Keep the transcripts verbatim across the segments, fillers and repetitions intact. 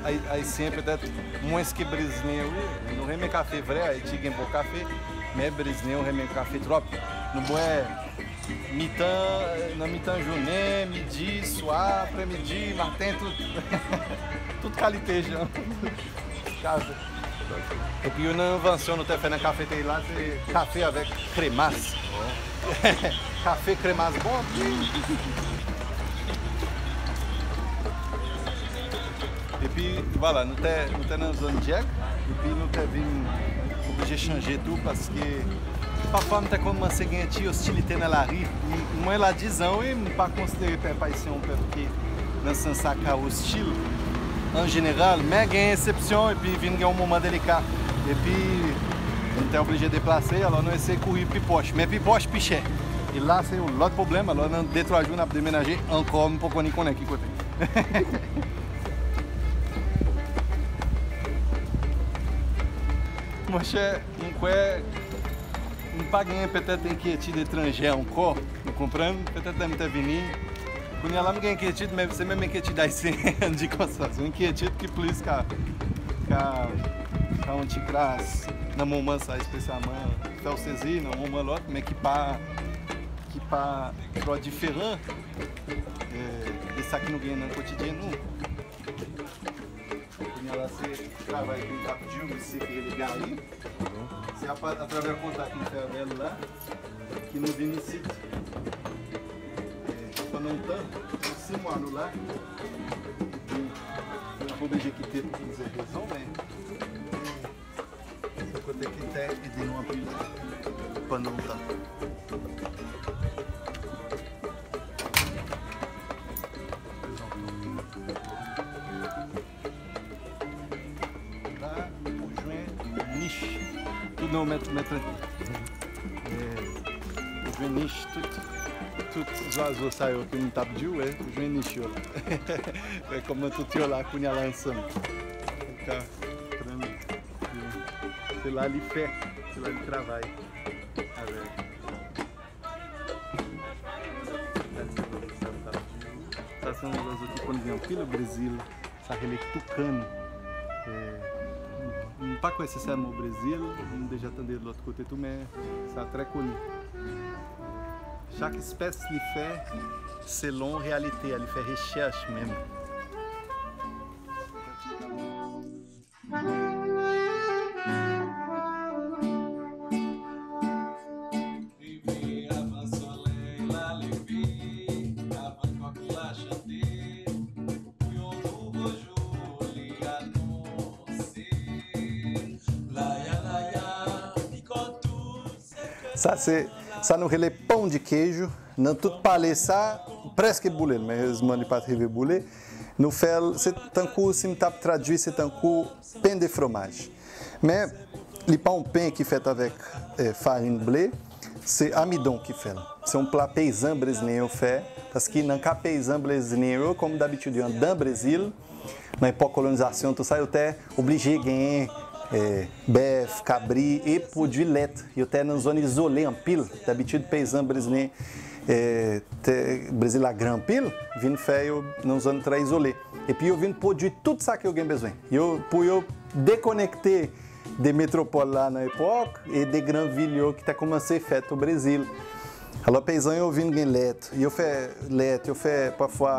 Ay- Ayisyen petèt mwens ke Brezilyen, wi. Nou renmen kafe vre, Ayiti gen bon kafe, men Brezilyen yo renmen kafe twòp. Nou bwè mitan, nan mitan jounen, midi, swa, aprèmidi, maten, tout, tout kalite jan. Kafe. Epi youn nan envansyon nou te fè nan kafeterya la, se kafe avèk kremas. Kafe kremas bon anpil. Epi, vwala, nou te, nou te nan zòn Djèk, epi nou te vin oblije chanje tou, paske pafwa m te kòmanse gen ti ostilite nan lari. M- Mwen la dizan, wi, m pa konsidere pèp ayisyen yon pèp ki, nan sans sa, ka ostil an jeneral, men gen eksepsyon, epi vin gen yon moman delika. Epi, m te oblije deplase, alò nou eseye kouri pi pwòch, men pi pwòch, pi chè. E la, se yon lòt pwoblèm, alò nan de twa jou, n ap demenaje ankò, m poko ni konnen ki kote. Monchè, m kwè m pa gen petèt enkyetid etranje ankò, ou konprann? Petèt lè m te vini, kounye a la m gen enkyetid, men se menm enkyetid ayisyen, ann di konsa, se yon enkyetid ki plis ka, ka, ka yon ti kras nan moman sa espesyalman, fè w sezi nan moman lòt, men ki pa, ki pa twò diferan, eh, de sa ke nou genyen nan kotidyen nou. Kounye a la, se travay ki t ap di w, mesye ki rele Gary. Se apa- atravè kontak nou fè avè l la, ki nou vin isit. E, pandan yon tan, pou sis mwa nou la. Epi, nou ap oblije kite pou plizyè rezon, men se kote ki te ede nou anpil pandan yon tan. La, ou jwenn nich. Tout non, mèt, mèt, eh, ou jwenn nich, tout, tout zwazo sa yo ke m t ap di w, eh, ou jwenn nich yo la. Eh, kòman tout yo la, kounye a la ansanm. Ou ka pran, eh, se la li fè, se la li travay avè. Sa se yon zwazo ki konn gen anpil o Brezil. Sa rele toucan. Eh, m pa kwè se sèlman o Brezil, m deja tande lòt kote tou, men sa trè koni. Chak espès li fè selon reyalite a, li fè rechèch menm. Rive avan solèy la leve, avan kòk la chante, pou yon nouvo jou li anonse. Laya, laya, pi kò tou. Sa se sa nou rele pão de queijo. Nan tout pale sa, prèske boule l, men erezman li pa t rive boule. Nou fè l, se tankou si m t ap tradui, se tankou pain de fromage. Men li pa yon pen ki fèt avèk, eh, farin ble, se amidon ki fè l. Se yon pla peyizan brezilyen yo fè, paske nan ka peyizan brezilyen yo, kòm dabitid yo anndan Brezil, nan epòk kolonizasyon, tou sa, yo te oblije genyen, eh, bèf, kabri e pwodui lèt. Yo te nan zòn izole anpil. Dabitid, peyizan brezilyen, eh, te, Brezil la gran anpil, vin fè yo nan zòn trè izole. Epi yo vin pwodui tout sa ke yo gen bezwen. Yo, pou yo dekonekte de metwopòl la nan epòk e de gran vil yo ki ta kòmanse fèt o Brezil. Alò, peyizan yo vin gen lèt, yo fè lèt, yo fè pafwa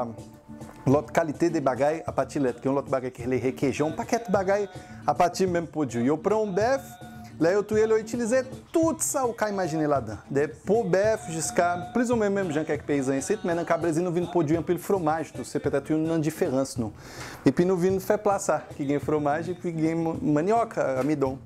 lòt kalite de bagay apati lèt. Gen yon lòt bagay ki rele requeijão, yon pakèt bagay apati menm pwodui. Yo pran yon bèf, lè yo touye l, yo itilize tout sa ou ka imajine ladan. De po bèf jiska plizoumwen menm jan kèk peyizan isit, men nan ka Brezil nou vin pwodui anpil fwomaj tou. Se petèt youn nan diferans nou. Epi nou vin fè pla sa, ki gen fwomaj epi gen mo- manyòk, amidon.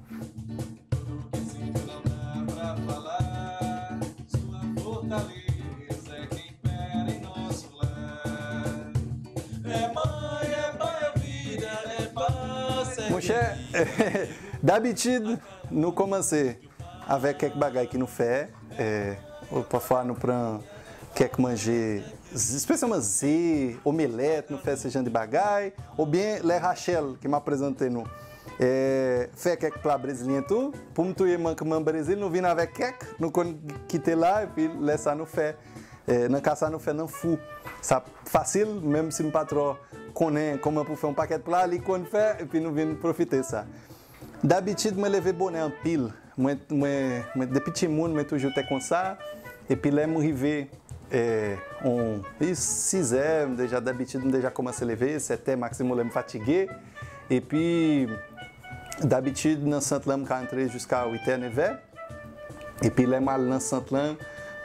Monchè, dabitid, nou kòmanse avèk kèk bagay ke nou fè. Eh, pafwa nou pran kèk manje, espesyalman ze, omelèt, nou fè se jan de bagay. Oubyen lè Rachel, ke m ap prezante nou, eh, fè kèk pla brezilyen tou. Pou m touye mankman Brezil, nou vin avèk kèk, nou konn kite la, epi lè sa nou fè, eh, nan ka sa nou fè nan fou. Sa fasil, menm si m pa twò konnen kòman pou fè yon pakèt pla, li konn fè, epi nou vin pwofite sa. Dabitid, mwen leve bonè anpil. Mwen, mwen, mwen, depi timoun, mwen toujou te konsa. Epi lè m rive, eh, on, sizè, m deja, dabitid, m deja kòmanse leve, sèt è maksimòm lè m fatige. Epi, dabitid, nan sant lan, m ka antre jiska uit è, nèf è. Epi lè m al nan sant lan,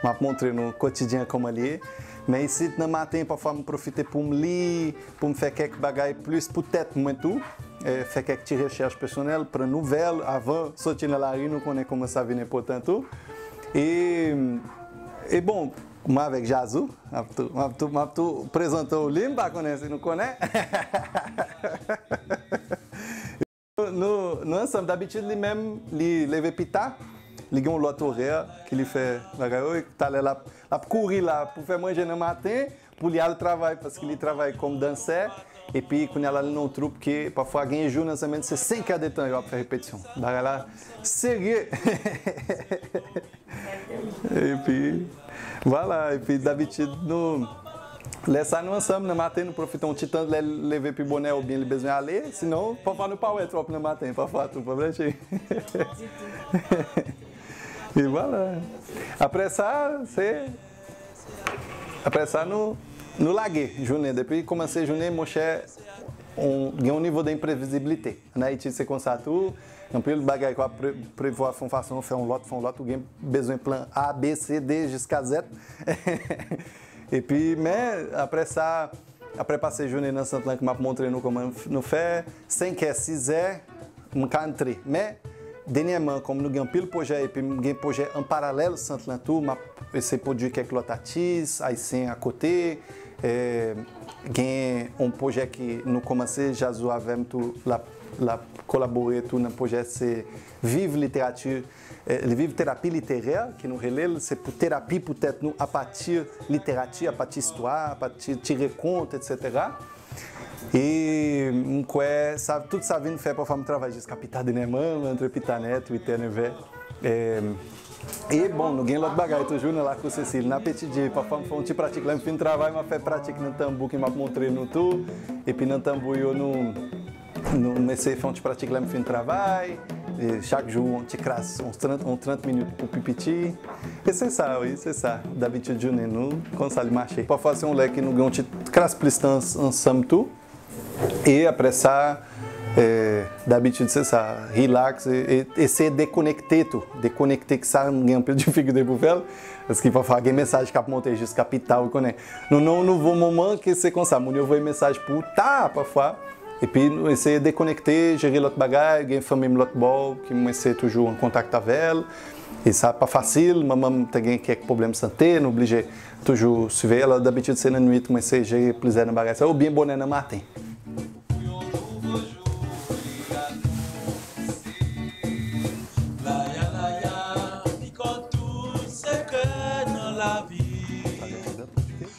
m ap montre nou kotidyen an kòman li ye. Men isit nan maten, pafwa m pwofite pou m li, pou m fè kèk bagay plis pou tèt mwen tou. Eh, fè kèk ti rechèch pèsonèl, pran nouvèl avan soti nan lari, nou konnen kòman sa vin enpòtan tou. E, e bon, mwen avèk Jazou, m ap tou, m ap tou, m ap tou prezante w li, m pa konnen si nou konnen. Nou, nou ansanm, dabitid li menm, li leve pi ta, li gen yon lòt orè ke li fè bagay yo, talè l ap, l ap kouri la pou fè manje nan maten, pou li al travay, paske li travay kòm dansè, epi kounye a la li nan yon twoup ke pafwa gen jou nan semèn se senk è de tan yo ap fè repetisyon. Bagay la serye. Epi, vwala, epi dabitid nou, lè sa nou ansanm nan maten, nou pwofite yon ti tan, lè l leve pi bonè oubyen li bezwen ale, sinon, pafwa nou pa wè twòp nan maten, pafwa tou, pa vre, cheri? E vwala. Apre sa, se, apre sa, nou, nou lage jounen. Depi kòmanse jounen, monchè, on, gen yon nivo de enpreviziblite. Ann Ayiti, se konsa tou. Anpil bagay ke w ap pre-, prevwa fè yon fason, fè yon lòt, fè yon lòt, ou gen bezwen plan A, B, C, D, jiska Z. Epi, men, apre sa, apre pase jounen nan sant lan, ke m ap montre nou kòman nou fè, senk è, sis è, m ka antre. Men, dènyèman, kòm nou gen anpil pwojè, epi m gen pwojè an paralèl sant lan tou, m ap eseye pwodui kèk lòt atis ayisyen akote, eh, gen yon pwojè ke nou kòmanse, Jazou avè m tou, l ap, l ap kolabore tou nan pwojè, se viv literati, eh, viv terapi literè, ke nou rele l, se pou terapi pou tèt nou apati literati, apati istwa, apati ti rekont, etsetera. E m kwè sa, tout sa vin fè, pafwa m travay jiska pi ta dènyèman, m antre pi ta nèt, uit è, nèf è. E, e bon, nou gen lòt bagay toujou nan lakou Sesil. N ap etidye, pafwa m fè yon ti pratik. Lè m fin travay, m ap fè pratik nan tanbou ke m ap montre nou tou. Epi nan tanbou yo, nou, nou, m eseye fè yon ti pratik lè m fin travay. E chak jou, yon ti kras, yon trant, yon trant minit pou pi piti. E se sa, wi, se sa. Dabitid jounen nou, konsa li mache. Pafwa, se yon lè ke nou gen yon ti kras plis tan ans-, ansanm tou. E apre sa, eh, dabitid se sa, rilaks, e, e eseye dekonekte tou. Dekonekte, ke sa, m gen anpil difikilte pou fè l, paske pafwa gen mesaj k ap monte jiska pi ta, ou konnen. Nou nan yon nouvo moman ke se konsa, moun yo voye mesaj pou ou ta, pafwa. Epi nou eseye dekonekte, jere lòt bagay, gen fanmi m lòt bò, ke mwen eseye toujou an kontak avè l. E sa pa fasil, manman m te gen kèk pwoblèm sante, nou oblije toujou siveye. Alò, dabitid, se nan nwit, mwen eseye jere plizyè nan bagay sa yo, oubyen bonè nan maten.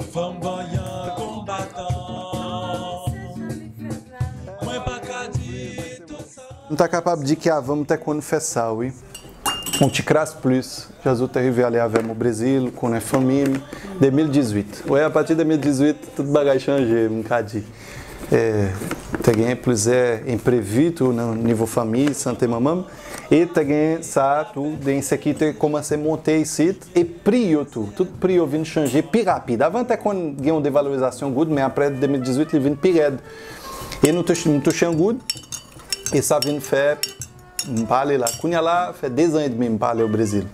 Fanm vanyan konbatan. Mwen pa ka di tout sa. M ta kapab di ke avan m te konn fè sa, wi. Yon ti kras plis, Jazou te rive ale avè m o Brezil, konnen fanmi m, de mil dizuit. Wi, apati de mil dizuit, tout bagay chanje, m ka di. Eh, te gen plizyè enprevi tou nan nivo fanmi, sante manman m. E te gen sa tou, de ensekirite kòmanse monte isit, e pri yo tou. Tout pri yo vin chanje pi rapid. Avan, te konn gen yon devalorizasyon goud, men apre de mil dizuit, li vin pi rèd. E nou touche, m touche yon goud, e sa vin fè, m pa ale la. Kounye a la, fè dezan edmi m pa ale o Brezil.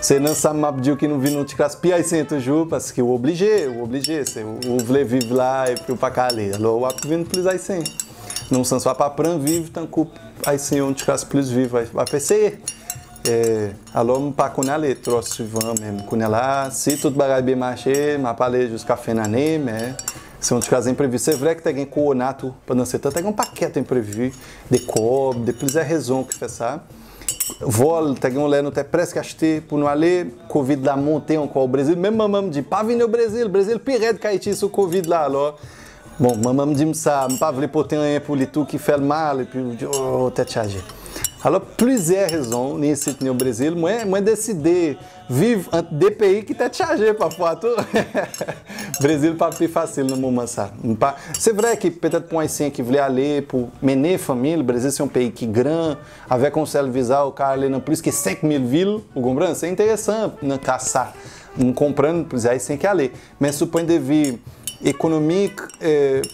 Se nan sa m ap di w ke nou vin yon ti kras pi ayisyen toujou, paske w oblije, w oblije, se, ou vle viv la, epi w pa ka ale. Alò, w ap vin plis ayisyen. Nan yon sans, w ap aprann viv tankou ayisyen yo, yon ti kras plis viv, w ap eseye. E, alò, m pa konn ale twò souvan, men kounye a la, si tout bagay byen mache, m ap ale jiska fen ane, men se yon ti kras enprevi. Se vre ke te gen kowona tou, pandan se tan, te gen yon pakèt enprevi, de kòb, de plizyè rezon ki fè sa. Vòl, te gen yon lè nou te prèske achte pou nou ale, kovid la monte ankò o Brezil. Menm manman m di, "Pa vin o Brezil, Brezil pi rèd ke Ayiti sou kovid la." Alò, bon, manman m di m sa, m pa vle pote anyen pou li tou ki fè l mal, epi, oh, tèt chaje. Alò, plizyè rezon, ni isit, ni o Brezil, mwen, mwen deside viv ant de peyi ki tèt chaje pafwa tou. Brezil pa pi fasil nan moman sa. M pa, se vre ki petèt pou Ayisyen ki vle ale pou mennen fanmi l, Brezil se yon peyi ki gran, avèk yon sèl viza, ou ka ale nan plis ke senk mil vil, ou konprann? Se enteresan nan ka sa. M konprann plizyè Ayisyen ki ale. Men sou pwen de vi ekonomik, eh,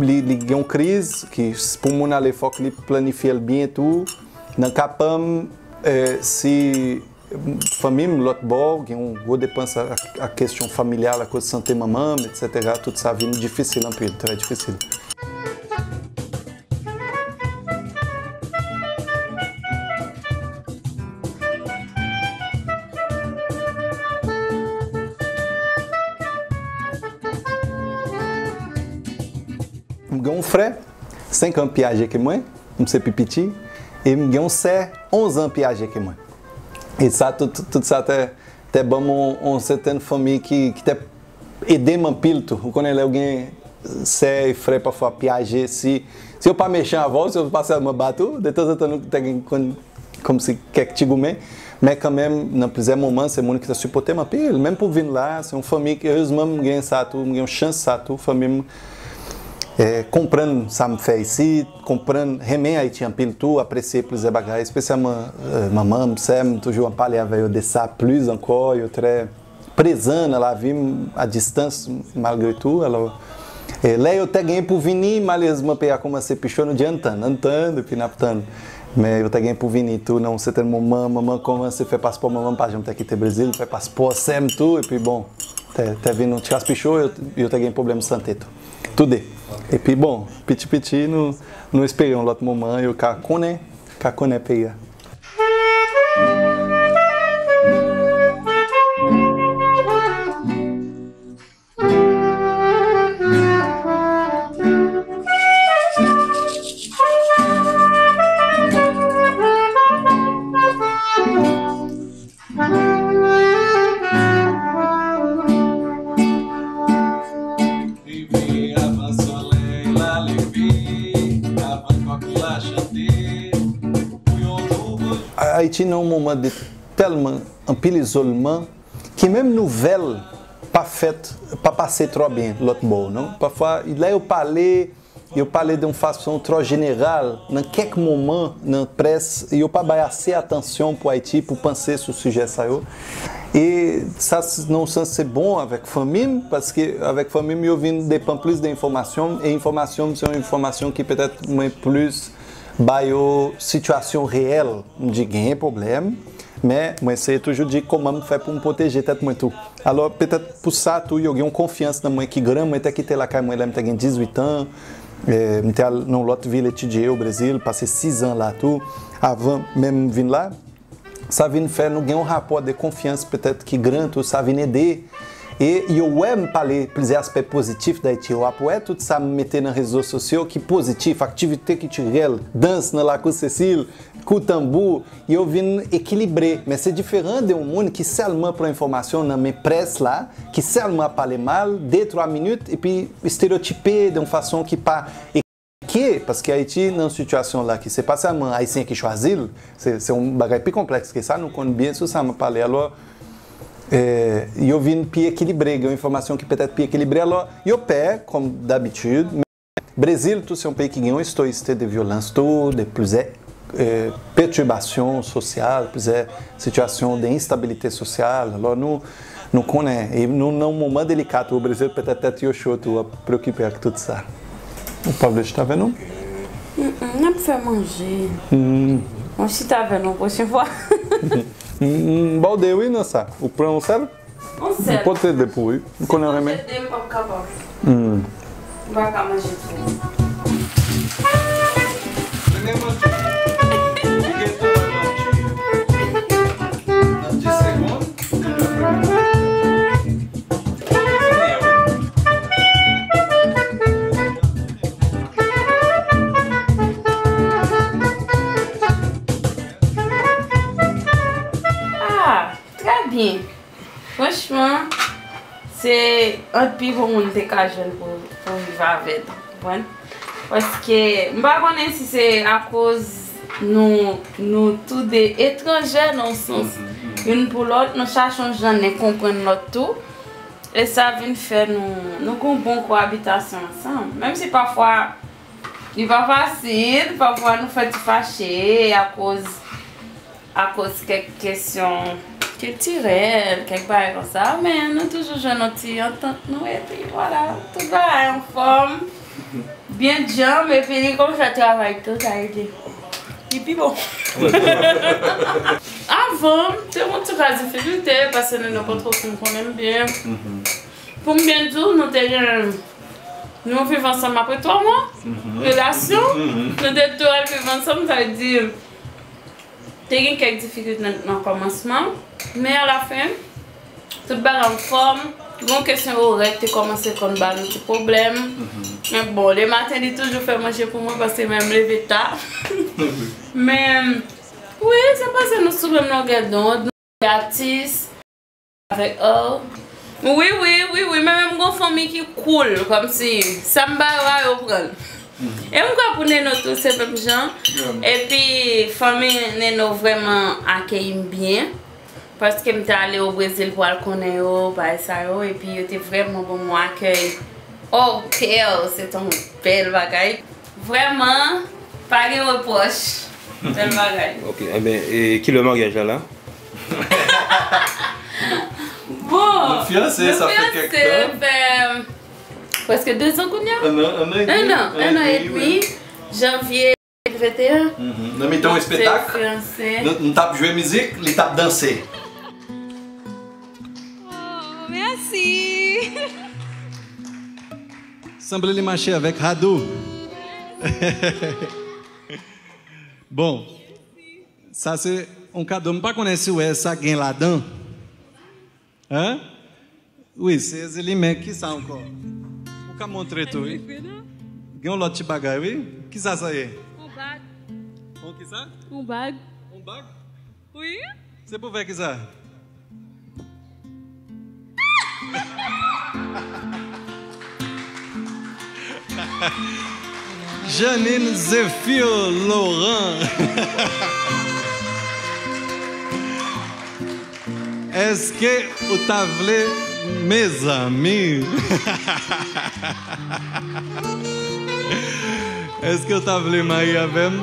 li, li gen yon kriz ki, pou moun ale, fòk li planifye l byen tou. Nan ka pa m, eh, si fanmi m lòt bò, gen yon gwo depans ak, ak kesyon familyal, akoz sante manman m, etsetera. Tout sa vin difisil anpil, trè difisil. M gen yon frè, senk an pi aje ke mwen, m se pi piti, e m gen yon sè, onz an pi aje ke mwen. E sa, tout, tout sa te, te ban m yon, yon sèten fanmi ki, ki te ede m anpil tou. Ou konnen, lè w gen sè e frè pafwa pi aje, si, si yo pa mechan avè w, si yo pa sèlman bat ou, detanzantan nou te gen konn kòmsi kèk ti goumen. Men kanmenm, nan plizyè moman, se moun ki te sipòte m anpil. Menm pou vin la, se yon fanmi ki, erezman, m gen sa tou, m gen yon chans sa tou, fanmi m, eh, konprann sa m fè isit, konprann, renmen Ayiti anpil tou, apresye plizyè bagay, espesyalman, eh, manman m, sè m, toujou ap pale avè yo de sa plis ankò, yo trè prezan nan lavi m a distans, malgre tou. Alò, e lè yo te gen pou vini, malerezman, peyi a kòmanse pi cho, nou di, "Ann tann, ann tann," epi n ap tann. Men yo te gen pou vini tou nan yon sèten moman, manman kòmanse fè paspò, manman m pa janm te kite Brezil, fè paspò sè m tou, epi bon, te, te vin yon ti kras pi cho, yo, yo te gen pwoblèm sante tou. Toude. Epi bon, piti piti, nou, nou espere yon lòt moman, yo ka konnen, ka konnen peyi a. Rive avan solèy la leve, avan kòk la chante, pou yon nouvo jou. Ayiti nan yon moman de tèlman anpil izolman, ki menm nouvèl pa fèt, pa pase twò byen lòt bò, non? Pafwa, lè yo pale, yo pale de yon fason twò jeneral, nan kèk moman, nan près, yo pa bay ase atansyon pou Ayiti, pou panse sou sijè sa yo. E sa, s-, nan yon sans, se bon avèk fanmi m, paske avèk fanmi m, yo vin depann plis de enfòmasyon m, e enfòmasyon m, se yon enfòmasyon ki petèt mwen plis ba yo sitiyasyon reyèl. M di genyen pwoblèm, men mwen eseye toujou di kòman m fè pou m pwoteje tèt mwen tou. Alò, petèt pou sa tou, yo gen yon konfyans nan mwen ki gran. Mwen te kite lakay mwen lè m te gen dizuit an. E, m te al nan yon lòt vil etidye o Brezil, pase sis an la tou, avan menm m vin la. Sa vin fè nou gen yon rapò de konfyans petèt ki gran tou, sa vin ede. E yo wè m pale plizyè aspè pozitif d Ayiti. Yo ap wè tout sa m mete nan rezo sosyo ki pozitif, aktivite kiltirèl, dans nan lakou Sesil, kou tanbou, yo vin ekilibre. Men se diferan de yon moun ki sèlman pran enfòmasyon nan men près la, ki sèlman ap pale mal, de twa minit, epi esteryotipe de yon fason ki pa ke, paske Ayiti nan sitiyasyon la ki se pa sèlman Ayisyen ki chwazi l, se, se yon bagay pi konplèks ke sa, nou konn byen sou sa m ap pale. Alò, eh, yo vin pi ekilibre, gen yon enfòmasyon ki petèt pi ekilibre. Alò, yo pè, kòm dabitid, men Brezil tou se yon peyi ki gen yon istoriste de vyolans tou, de plizyè, eh, pètibasyon sosyal, plizyè sitiyasyon de enstabilite sosyal. Alò, nou, nou konnen, e nou nan yon moman delika tou, o Brezil, petèt tèt yo cho tou, ap preokipe ak tout sa. Ou pa vle chita avè nou? Mm, mm, n ap fè manje. Mm. Mwen chita avè nou pwochen fwa. Mm, mm, ba w de wi nan sa. Ou pran yon sèl? Yon sèl. M pote de pou wi. M konnen w renmen. Si m pote de, m p ap kapab. Mm. M pa ka manje twòp. Renmen manje. Ou gentan wè manje. Nan de segonn. Ah, trè byen. Franchman, se anpil bon moun te ka jwenn pou, pou viv avè l, ou konprann? Paske, m pa konnen si se akoz Nou, nou toude etranjè nan yon sans. Youn pou lòt, nou chache yon jan de konprann lòt tou. E sa vin fè nou, nou gen yon bon koabitasyon ansanm. Menm si pafwa, li pa fasil, pafwa nou fè ti fache akoz, akoz kèk kesyon kiltirèl, kèk bagay konsa. Men nou toujou jwenn yon ti antant nou, epi vwala, tout bagay anfòm. Byen djanm, epi li konn fè travay tou, sa vle di li pi bon. Avan, m te gen yon ti kras difikilte, paske Neno pa twò fin konnen m byen. Pou m byen di w, nou te gen, nou viv ansanm apre twa mwa relasyon. Nou te tou al viv ansanm, sa vle di, te gen kèk difikilte nan, nan kòmansman, men alafen, tout bagay anfòm. Gen yon kesyon orè ki te kòmanse konn ba nou ti pwoblèm. Men bon, lematen, li toujou fè manje pou mwen, paske mwen, m leve ta. Men, wi, se paske nou sou menm longè dond, nou atis. Avèk, oh. Wi, wi, wi, wi, men menm gon fanmi ki cool, kòmsi sa m ba yo a, yo pran l. E m kwè pou Neno tou, se menm jan. Epi, fanmi Neno vrèman akeyi m byen, paske m te ale o Brezil pou al konnen yo, bagay sa yo, epi yo te vrèman ban m yon akèy hors pair, se te yon bèl bagay. Vrèman, pa gen repwòch. Bèl bagay. Ok, enben, e kilè maryaj la la? Bon, nou fiyanse, sa fè kèk tan. Fè prèske de zan kounye a. Enn an, enn an edmi, wi. Janvye de mil venteyen. Nan mitan yon espektak, nou, nou t ap jwe mizik, li t ap danse. Oh, mèsi. Sanble li mache avèk Hadou. Bon, sa se yon kado. M pa konnen si w wè sa gen ladan. Hein? Wi, se Ezili, men ki sa ankò? Ou ka montre tou, wi. Gen yon lòt ti bagay, wi. Ki sa sa ye? Yon bag. Yon ki sa? Yon bag. Yon bag? Wi. Se pou fè ki sa? Janine Zéphir Laurent. Èske ou ta vle, mezanmi? Èske ou ta vle marye avè m?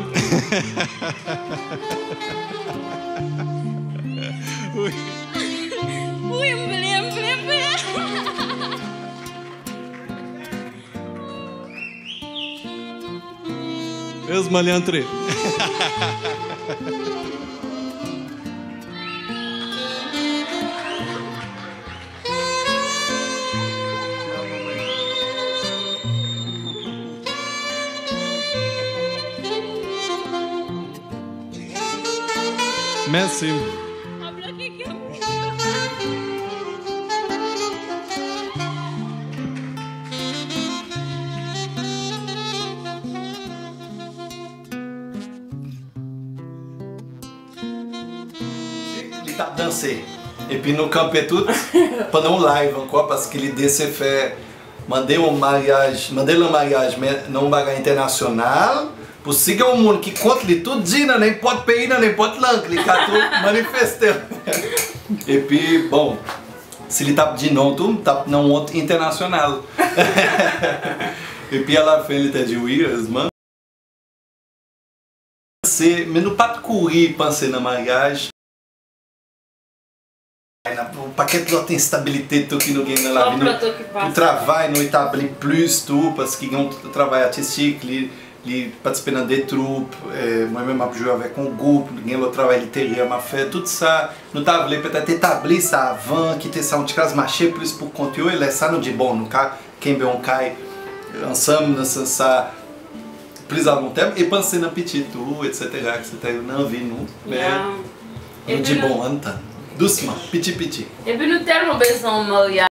Wi. Wi, m vle, m vle, m vle. Erezman li antre. Mèsi. Li t ap danse. Epi nou kanpe tout pandan yon live ankò, paske lide se fè mande yon maryaj, mande l an maryaj, men nan yon bagay entènasyonal, pou si gen yon moun ki kont li, tout di nan nenpòt peyi, nan nenpòt lang, li ka tou manifeste. Epi, bon, si li t ap di non tou, m t ap nan wont entènasyonal. Epi, alafen, li te di wi, erezman. Se, men nou pa t kouri panse nan maryaj. Yon pakèt lòt enstabilite tou ki nou gen nan lavi nou. Pou travay, nou etabli plis tou, paske gen yon travay atistik, li, li patisipe nan de twoup, eh, mwen menm m ap jwe avèk yon gwoup, gen lòt travay literè m ap fè. Tout sa, nou ta vle petèt etabli sa avan, kite sa yon ti kras mache plis pou kont yo, e lè sa nou di, bon, nou ka kenbe yon kay ansanm nan sans sa, plis a lon tèm, e panse nan pitit tou, etsetera, etsetera, yo nan vi nou. Men, nou di, bon, ann tann. Dousman, piti piti. Epi nou tèlman bezwen yon maryaj,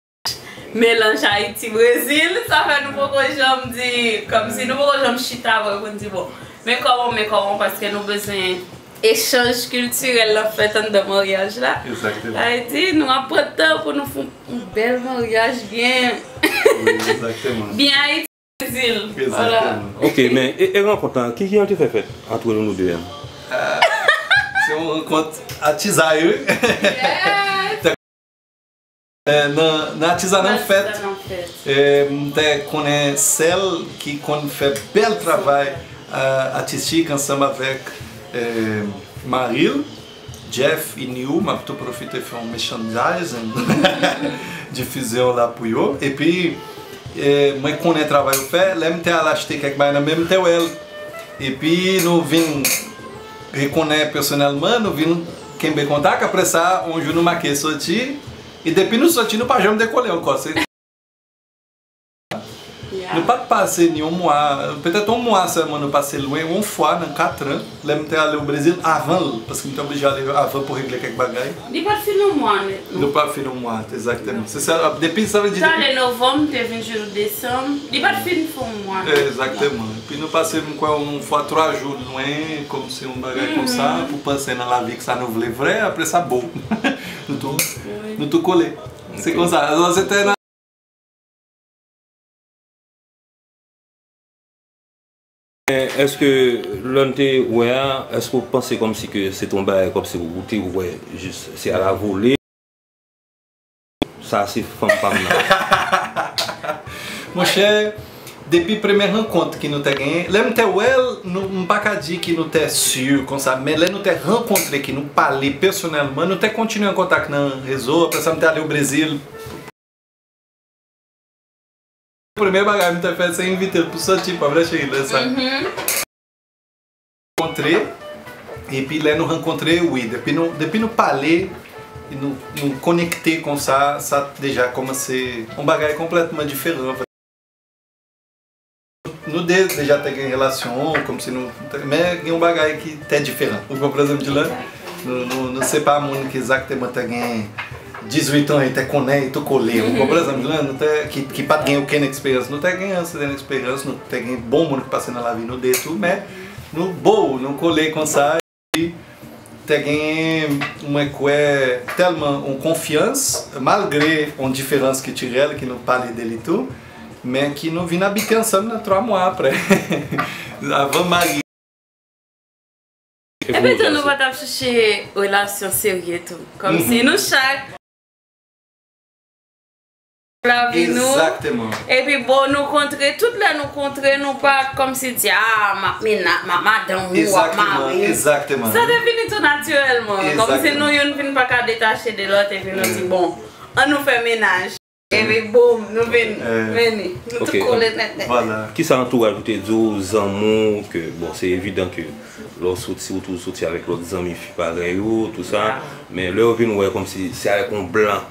melanj Ayiti, Brezil, sa fè nou poko janm di, kòmsi nou poko janm chita vre pou n di, bon, men kòman, men kòman, paske nou bezwen echanj kiltirèl la fèt anndan maryaj la. Egzakteman. Sa vle di, nou ap pran tan pou nou fè yon bèl maryaj byen, wi, egzakteman, byen Ayiti, Brezil. Vwala. Egzakteman. Ok, men e, e rankont lan, ki jan l te fè fèt ant nou, nou de a? Se yon rankont atizay, wi. Nan atizana an fèt, m te konnen sèl ki konn fè bèl travay atistik ansanm avèk mari l, Jeff Iniou. M ap tou pwofite fè yon merchandising, difize yon la pou yo. Epi, mwen konnen travay ou fè. Lè m te al achte kèk bagay nan men m, m te wè l. Epi nou vin rekonnen pèsonèlman, nou vin kenbe kontak. Apre sa, yon jou nou make soti. E depi nou soti, nou pa janm dekole ankò. Se nou pa t pase ni yon mwa, petèt yon mwa sèlman nou pase lwen, yon fwa nan kat an, lè m te ale o Brezil avan l, paske m te oblije ale avan pou regle kèk bagay. Li pa t fin yon mwa nèt, non. Li pa t fin yon mwa, egzakteman. Se sa, depi sa vle di. M t ale novanm, m te vin jwenn ou desanm. Li pa t fin fè yon mwa nèt. Egzakteman. Epi nou pase, m kwè, yon fwa twa jou lwen, kòmsi yon bagay konsa, pou panse nan lavi k sa nou vle vrè, apre sa, boum. Nou tou, nou tou kole. Se konsa. Alò, se te nan Men èske lè n te wè a, èske w panse kòmsi ke se te yon bagay kòmsi ou te wè jis se a la vole? Sa se fanm pa m nan. Monchè, depi premye rankont ki nou te genyen, lè m te wè l, nou, m pa ka di ki nou te si konsa, men lè nou te rankontre, ki nou pale pèsonèlman, nou te kontinye an kontak nan rezo, apre sa m te ale o Brezil. Premye bagay m te fè, se envite l pou soti, pa vre, cheri, lè sa. Rankontre, epi lè nou rankontre, wi, depi nou, depi nou pale, nou, nou konekte konsa, sa deja kòmanse yon bagay konplètman diferan. Nou de deja te gen relasyon, kòmsi nou, men gen yon bagay ki te diferan. Ou konprann sa m di la? Nou, nou, nou se pa moun ki egzakteman te gen dizuit an e te konnen e tou kole. Ou konprann sa m di la? Nou te, ki, ki pa t gen okenn eksperyans. Nou te gen yon sèten eksperyans, nou te gen bon moun ki pase nan lavi nou de tou, men nou bo, nou kole konsa. Te gen, mwen kwè, tèlman yon konfyans, malgre yon diferans kiltirèl ki nou pale de li tou, men ki nou vin abite ansanm nan twa mwa apre. Avan mari. Epi tou, nou pa t ap chèche relasyon serye tou. Kòmsi nou chak lavi nou. Egzakteman. Epi bon, nou kontre, tout lè nou kontre, nou pa kòmsi di, a, m ap mena-, m ap madanm ou, w ap mari m. Egzakteman, egzakteman. Sa te vini tou natirèlman. Kòmsi nou youn vin pa ka detache de lòt, epi nou di, bon, ann nou fè mennaj. Epi boum, nou vin, vini. Nou tou kole nèt nèt. Vwala. Kisa antouraj ou te di w, zanmi w, ke, bon, se evidan ke lè w soti, ou toujou soti avèk lòt zanmi fi parèy ou, tou sa. Men lè yo vin wè kòmsi se avèk yon blan,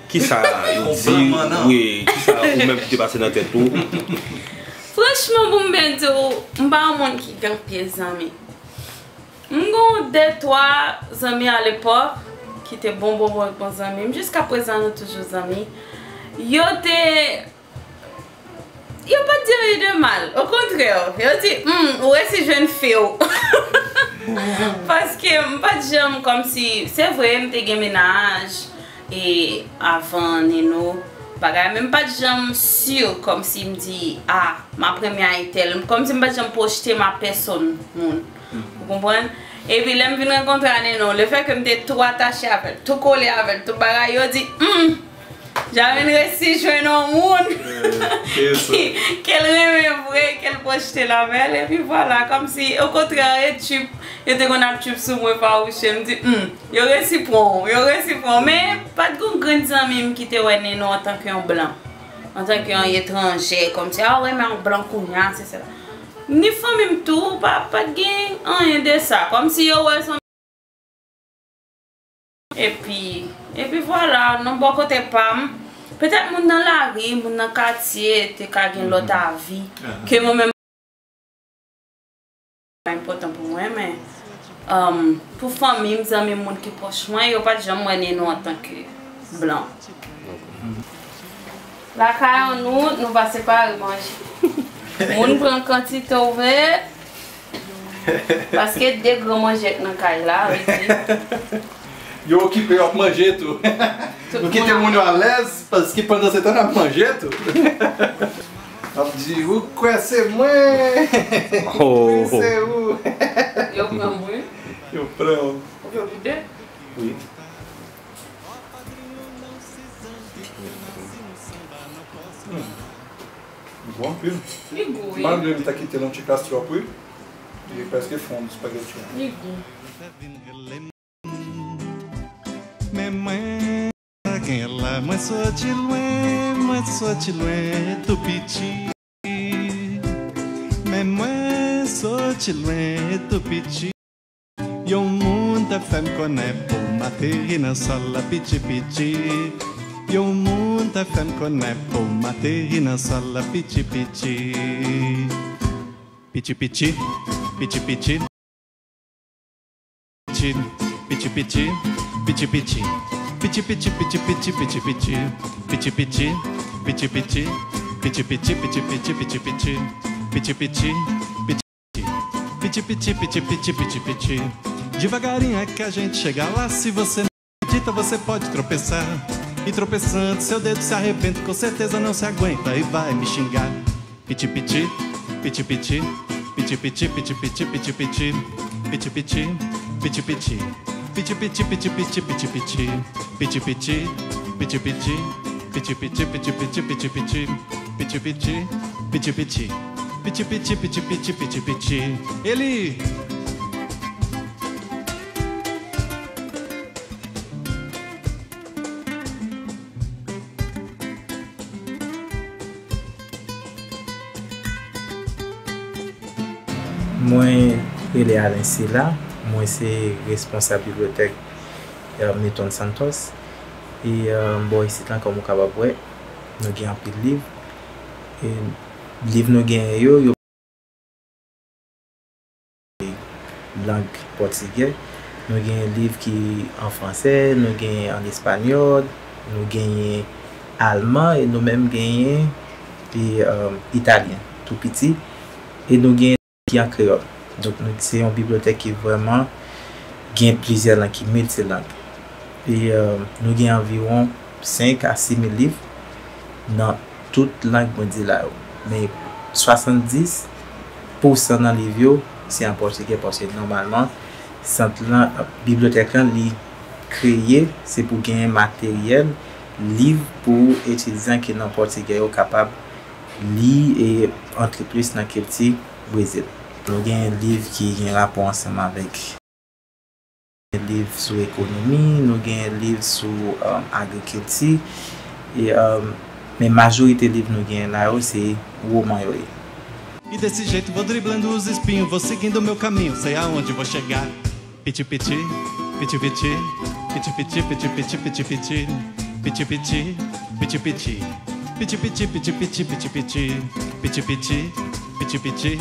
kisa yo di, wi, kisa ou menm ki te pase nan tèt ou? Franchman, pou m byen di w, m pa yon moun ki gen anpil zanmi. M gen de twa zanmi alepòk ki te bon, bon, bon, bon zanmi m. Jiskaprezan, nou toujou zanmi. Yo te Yo pa t di anyen de mal. Okontrè, yo di, hmm, ou resi jwenn fi w. Paske m pa t janm kòmsi, se vre, m te gen mennaj, e avan Nino, bagay, men m pa t janm si kòmsi m di, a, m ap renmen a entèl. Kòmsi m pa t janm pwojte m a pèsonn moun. Ou konprann? Epi lè m vin rankontre a Nino, lefètke m te tou atache avè l, tou kole avè l, tout bagay, yo di, hmm, Jamil resi jwenn yon moun ki, ke l renmen vre, ke l pwojte l avè l, epi vwala, kòmsi, okontrè, e tchip, yo te konn ap tchip sou mwen, fawouche, m di, hmm, yo resi pran w, yo resi pran w. Men, pa t gon grenn zanmi m ki te wè Nino antanke yon blan, antanke yon etranje, kòmsi, a, w renmen yon blan kounye a, se sèl. Ni fanmi m tou, pa, pa t gen anyen de sa, kòmsi yo wè se yon Epi, epi vwala, nan bò kote pa m, petèt moun nan lari, moun nan katye te ka gen lòt avi ke mwen menm. Pa enpòtan pou mwen, men, um, pou fanmi m, zanmi m, moun ki pwòch mwen, yo pa t janm wè Nino antanke blan. Lakay an nou, nou pa separe manje. Moun pran kantite w vle, paske de gran manje k nan kay la, vle di. Yo okipe, yo ap manje tou. Nou kite moun yo alèz, paske pandan se tan n ap manje tou. Ap di, ou kwè se mwen? Wi, se ou. Yo pran mwen. Yo pran. Ou vle goute? Wi. Hmm. Li bon anpil. Li gou, wi. Malgre m ta kite l yon ti kras twòp, wi. Li prèske fonn spaghetti an. Li gou. Men mwen gen la, mwen soti lwen, mwen soti lwen, tou piti. Men mwen soti lwen, tou piti. Yon moun te fè m konnen pou m ateri nan sòl la piti piti. Yon moun te fè m konnen pou m ateri nan sòl la piti piti. Piti piti, piti piti. Piti piti, piti piti, piti piti. Piti piti, piti piti, piti piti. Piti piti, piti piti, piti piti, piti piti, piti piti. Piti piti, piti piti, piti piti, piti piti, piti piti. Devagarinho é que a gente chega lá, se você não acredita, você pode tropeçar. E tropeçando, seu dedo se arrebenta, com certeza não se aguenta e vai me xingar. Piti piti, piti piti, piti piti, piti piti, piti piti. Piti piti, piti piti, piti piti, piti piti, piti piti. Piti piti, piti piti, piti piti, piti piti, piti piti. Piti piti, piti piti, piti piti, piti piti, piti piti. Eli! Mwen rele Alain Sela, mwen se responsab bibliyotèk, eh, Milton Santos. E, eh, bò isit lan, kòm ou kapab wè, nou gen anpil liv. E liv nou genyen yo, yo lang pòtigè. Nou genyen liv ki an fransè, nou genyen an espanyòl, nou genyen alman, e nou menm genyen, e, um, italyen, tou piti. E nou genyen ki an kreyòl. Donk, nou, se yon bibliyotèk ki vrèman gen plizyè lang, ki miltilang. E, um, nou gen anviwon senk a sis mil liv nan tout lang mwen di la yo. Men swasanndis pousan nan liv yo, se an pòtigè, paske nòmalman, sant lan, bibliyotèk lan, li kreye, se pou genyen materyèl, liv pou etidyan ki nan pòtigè yo kapab li e antre plis nan kilti Brezil. Nou gen liv ki gen rapò ansanm avèk liv sou ekonomi, nou gen liv sou, um, agrikilti, e, um, men majorite liv nou gen la yo, se woman yo ye. E desse jeito vou driblando os espinhos, vou seguindo meu caminho, sei aonde vou chegar. Piti piti, piti piti, piti piti, piti piti, piti piti, piti piti, piti piti, piti piti, piti piti, piti piti, piti piti, piti piti, piti piti, piti piti,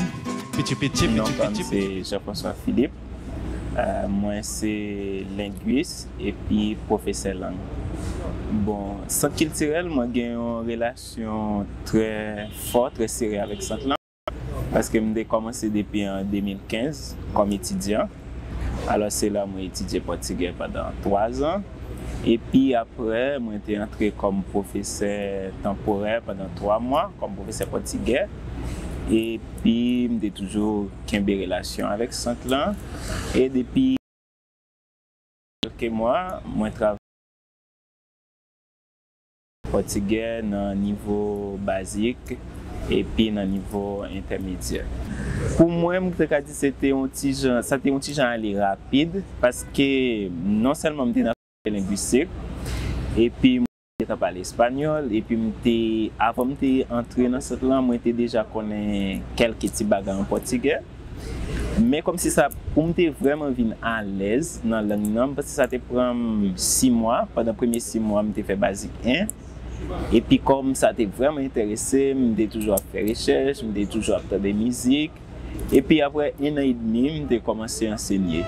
piti piti. Non pa m se Jean-François Philippe. Euh, mwen se lengwis epi pwofesè lang. Bon, sant kiltirèl, mwen gen yon relasyon trè fò, trè sere avèk sant lan, paske m te kòmanse depi an de mil kenz kòm etidyan. Alò, se la mwen etidye pòtigè pandan twa zan. Epi apre, mwen te antre kòm pwofesè tanporè pandan twa mwa, kòm pwofesè pòtigè. Epi, m te toujou kenbe relasyon avèk sant lan. E depi kèlke mwa, mwen travay pòtigè nan nivo bazik epi nan nivo entèmedyè. Pou mwen, m te ka di se te yon ti jan, sa te yon ti jan ale rapid, paske non sèlman m te nan fakilte lengwistik, epi m te gentan pale espanyòl, epi m te, avan m te antre nan sant lan, mwen te deja konnen kèlke ti bagay an pòtigè. Men kòmsi sa, pou m te vrèman vin alèz nan lang nan, m panse sa te pran m sis mwa. Pandan premye sis mwa, m te fè bazik en. Epi kòm sa te vrèman enterese m, m te toujou ap fè rechèch, m te toujou ap tande mizik. Epi apre en an edmi, m te kòmanse ansenye.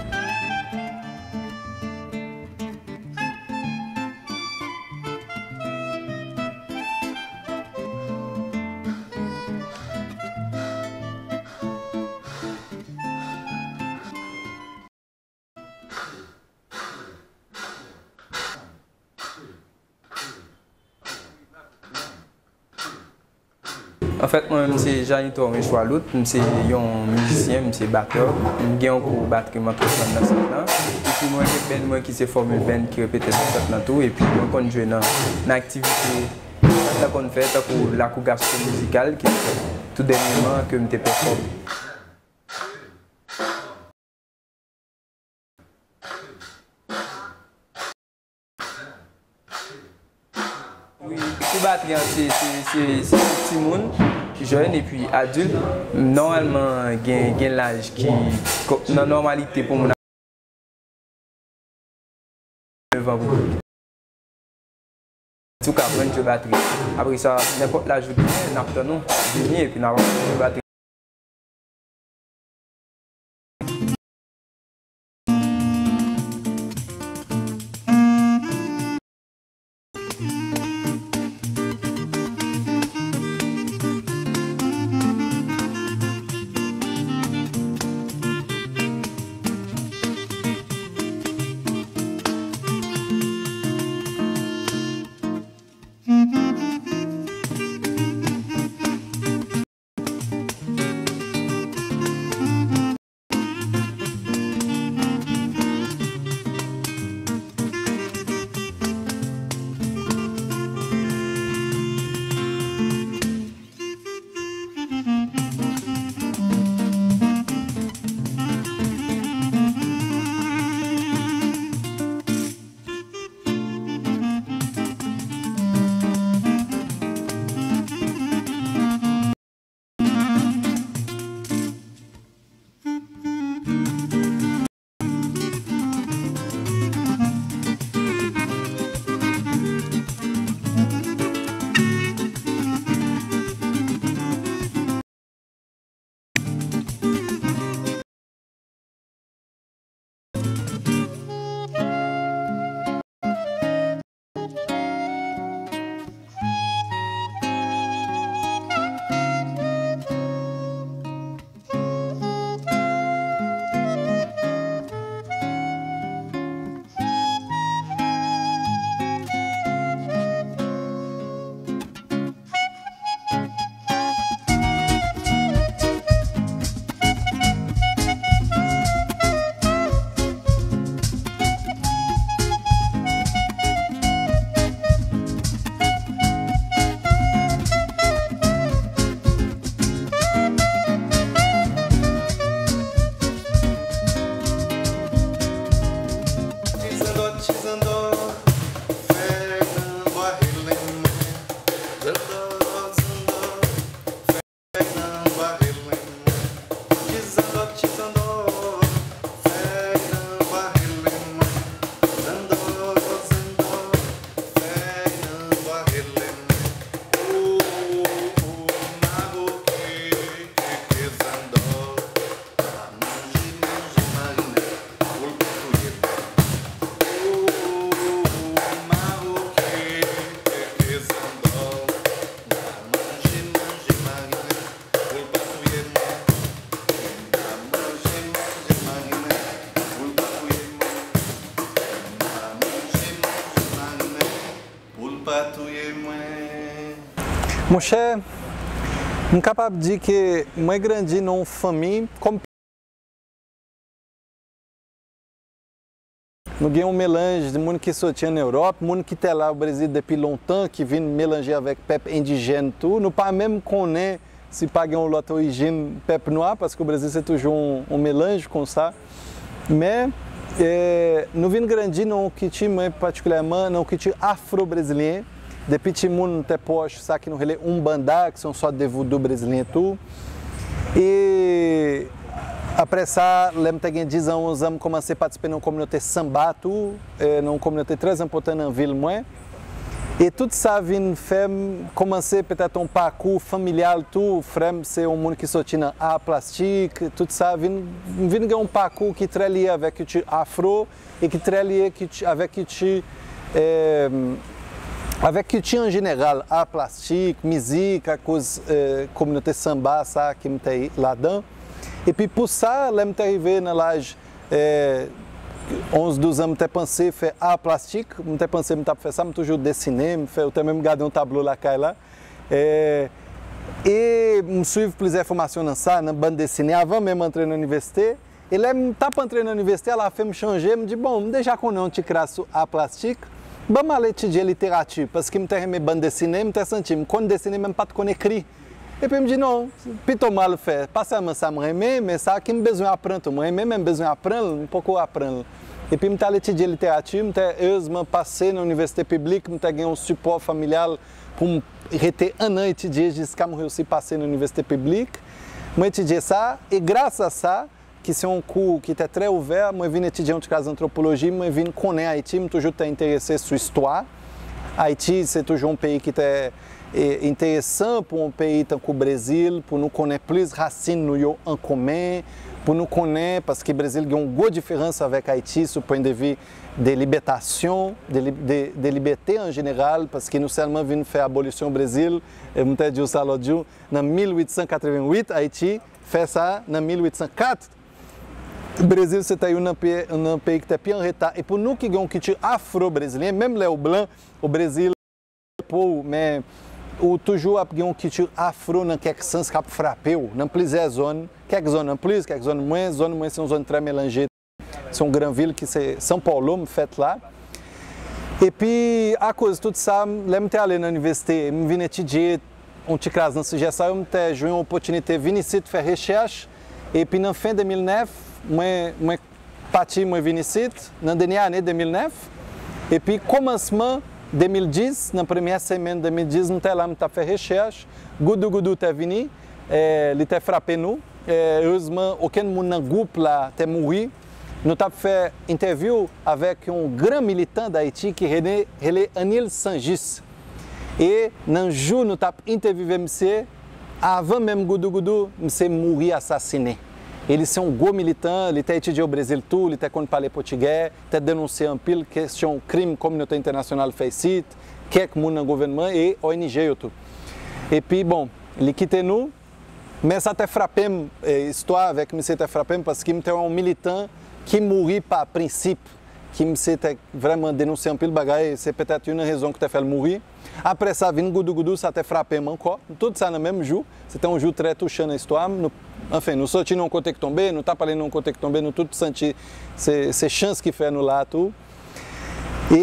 Anfèt, mwen menm se Janito Orange Wallout, m se yon mizisyen, m se batè. M gen yon kou batri m antreprann nan sant lan. Epi mwen gen band mwen ki se Formule Band ki repete nan sant lan tou. Epi mwen konn jwe nan, nan aktivite sant lan konn fè, tankou lakou gastro mizikal, ki tou dènyèman ke m te pèfòme. Wi, sou batri an, se, se, se, se tout timoun, jèn epi adilt. Nòmalman, gen, gen laj ki, ko-, nan nòmalite pou moun neuf an pou Si w ka aprann jwe batri. Apre sa, nenpòt laj ou genyen, n ap tann ou vini epi n ap aprann jwe batri. Monchè, m kapab di ke mwen grandi nan yon fanmi, kòm nou gen yon melanj de moun ki soti ann Ewòp, moun ki te la o Brezil depi lontan, ki vin melanje avèk pèp endijèn tou. Nou pa menm konnen si pa gen yon lòt orijin pèp nwa, paske o Brezil se toujou yon, yon melanj konsa. Men, e, nou vin grandi nan yon kilti, mwen patikilyèman, nan yon kilti afro-brezilyen. Depi timoun, m te pwòch sa ke nou rele umbanda, ki se yon sòt de voudou brezilyen tou. E apre sa, lè m te gen diz an, onz an, m kòmanse patisipe nan yon kominote sanba tou, e, nan yon kominote trè enpòtan nan vil mwen. E tout sa vin fè m kòmanse petèt yon pakou familyal tou. Frè m se yon moun ki soti nan ar plastik. Tout sa vin, m vin gen yon pakou ki trè lye avèk kilti afro e ki trè lye kilti, avèk kilti, eh, avèk kilti an jeneral, ar plastik, mizik, akoz, eh, kominote sanba sa ke m te ladan. Epi pou sa, lè m te rive nan laj, eh, onz, douz an, m te panse fè ar plastik, m te panse m t ap fè sa, m toujou desine, m fè, ou te menm gade yon tablo lakay la. E, E m swiv plizyè fòmasyon nan sa, nan bann desine, avan menm antre nan inivèsite. E lè m t ap antre nan inivèsite, alafen m chanje, m di, bon, m deja konnen yon ti kras sou a plastik, ban m al etidye literati, paske m te renmen bann desine, m te santi m konn desine, men m pa t konn ekri. Epi m di, non, pito m al fè, pa sèlman sa m renmen, men sa ki m bezwen aprann tou. M renmen, men m bezwen aprann l, m poko aprann l. Epi m t al etidye literati, m te erezman pase nan inivèsite piblik, m te gen yon sipò familyal pou m rete ennan etidye jiska m reyisi pase nan inivèsite piblik. Mwen etidye sa, e gras a sa, ki se yon kou ki te trè ouvè, mwen vin etidye yon ti kras antwopoloji, mwen vin konnen Ayiti, m toujou te enterese sou istwa. Ayiti, se toujou yon peyi ki te, e, enteresan pou yon peyi tankou Brezil, pou nou konnen plis rasin nou yo an komen, pou nou konnen, paske Brezil gen yon gwo diferans avèk Ayiti sou pwen de vi de libètasyon, de lib-, de, de libète an jeneral, paske nou sèlman vin fè abolisyon Brezil, e m te di w sa lòt jou, nan mil uit san katreven uit, Ayiti fè sa nan mil uit san kat. Brezil se te youn nan pe-, nan peyi ki te pi an reta. E pou nou ki gen yon kilti afro-brezilyen, menm lè w blan, o Brezil, po w, men ou toujou ap gen yon kilti afro nan kèk sans k ap frape w, nan plizyè zòn, kèk zòn an plis, kèk zòn mwens, zòn mwen se yon zòn trè melanje. Se yon gran vil ki se São Paulo, m fèt la. Epi, akoz tout sa, m, lè m te ale nan inivèsite, m vin etidye yon ti kras nan sijè sa yo, m te jwenn yon opòtinite vin isit fè rechèch. Epi nan fen de mil nèf, mwen, mwen pati, mwen vin isit, nan dènye ane de mil nèf. Epi kòmansman de mil dis, nan premyè semèn de mil dis, m te la, m t ap fè rechèch, goudougoudou te vini, eh, li te frape nou. Eh, erezman, okenn moun nan gwoup la te mouri. Nou t ap fè entèvyou avèk yon gran militan d Ayiti ki rele, rele Anil Sanjis. E nan jou nou t ap entèvyouve misye, avan menm goudougoudou, misye mouri asasinen. E li se yon gwo militan, li te etidye o Brezil tou, li te konn pale pòtigè, te denonse anpil kesyon krim kominote entènasyonal fè isit, kèk moun nan gouvènman e O N G yo tou. Epi, bon, li kite nou, men sa te frape m, e, istwa avèk misye te frape m paske m te yon militan ki mouri pa prensip, ki misye te vrèman denonse anpil bagay, se petèt youn nan rezon ki te fè l mouri. Apre sa, vin goudougoudou, sa te frape m ankò. Tout sa nan menm jou. Se te yon jou trè touchan nan istwa m. Nou, anfen, nou soti nan yon kote k tonbe, nou t ap pale nan yon kote k tonbe, nou tout santi se, se chans ki fè nou la tou. E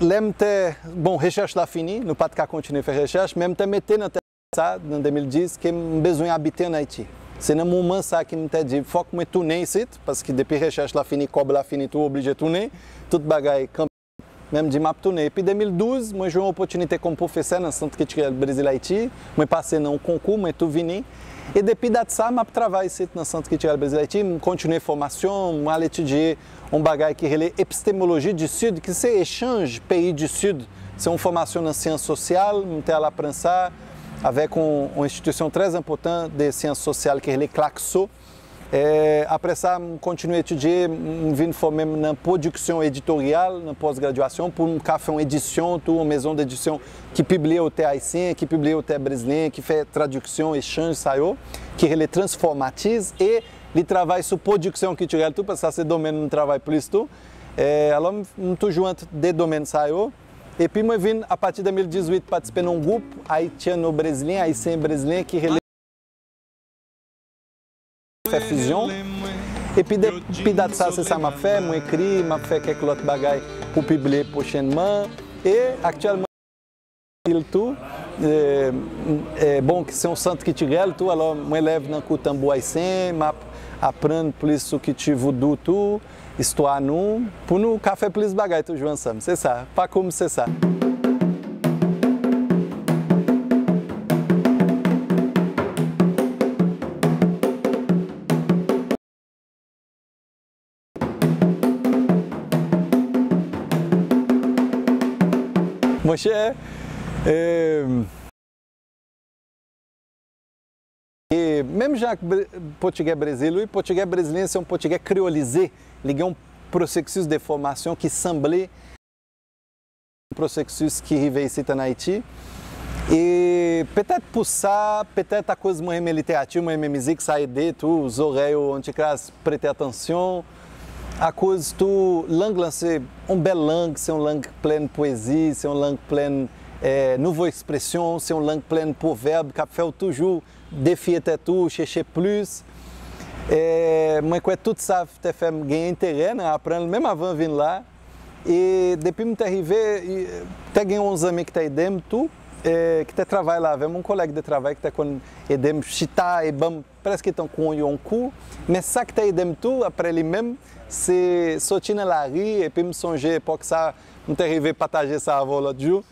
lè m te, bon, rechèch la fini, nou pa t ka kontinye fè rechèch, men m te mete nan tèt sa, nan de mil dis, ke m bezwen abite ann Ayiti. Se nan moman sa ke m te di, fòk mwen tounen isit, paske depi rechèch la fini, kòb la fini tou, oblije tounen, tout bagay kanpe. Men m di, m ap tounen. Epi de mil douz, mwen jwenn yon opòtinite kòm pwofesè nan Sant Kiltirèl Brezil Ayiti. Mwen pase nan yon konkou, mwen tou vini. E depi dat sa, m ap travay isit nan Sant Kiltirèl Brezil Ayiti. M kontinye fòmasyon, mwen al etidye yon bagay ki rele Epistemologie du Sud, ki se echanj peyi du Sud. Se yon fòmasyon nan syans sosyal, m te al aprann sa avèk yon, yon enstitisyon trè enpòtan de syans sosyal ki rele Claxo. E, apre sa, m kontinye etidye, m, m vin fòme m nan pwodiksyon editoryal, nan pòs-gradyasyon, pou m ka fè yon edisyon tou, yon maison d'édition ki pibliye otè ayisyen, ki pibliye otè brezilyen, ki fè tradiksyon, echanj sa yo, ki rele Transformatiz, e li travay sou pwodiksyon kiltirèl tou, paske sa se domèn m travay plis tou. E, alò, m, m toujou ant de domèn sa yo. Epi mwen vin, apati de mil dizuit, patisipe nan yon gwoup ayityano-brezilyen, ayisyen-brezilyen ki rele fè fizyon. Epi depi dat sa, se sa m ap fè. Mwen ekri, m ap fè kèk lòt bagay pou pibliye pwochènman. E aktyèlman, pil tou. E, e, bon, se yon sant kiltirèl tou. Alò, mwen elèv nan kou tanbou ayisyen, m ap aprann plis sou kilti voudou tou, istwa nou, pou nou ka fè plis bagay toujou ansanm. Se sa, pakou m se sa. Monchè, e, e menm jan ak Bre-, pòtigè Brezil, wi, pòtigè brezilyen se yon pòtigè kreyolize. Li gen yon pwosesis de fòmasyon ki sanble pwosesis ki rive isit ann Ayiti. E petèt pou sa, petèt akoz mwen renmen literati, mwen renmen mizik, sa ede tou, zòrèy ou, yon ti kras prete atansyon. Akoz tou, lang lan se yon bèl lang, se yon lang plèn pwezi, se yon lang plèn e, nouvo ekspresyon, se yon lang plen pwovèb k ap fè w toujou defye tèt ou, chèche plis. E, mwen kwè tout sa te fè m gen enterè nan aprann l, menm avan vin la. E depi m te rive, e, te gen yon zanmi ki te ede m tou, e, ki te travay la avè m, yon kòlèg de travay ki te konn ede m chita e ban m prèske tankou yon kou. Men sa ki te ede m tou, apre li menm, se soti nan lari, epi m sonje epòk sa, m te rive pataje sa avè w lòt jou.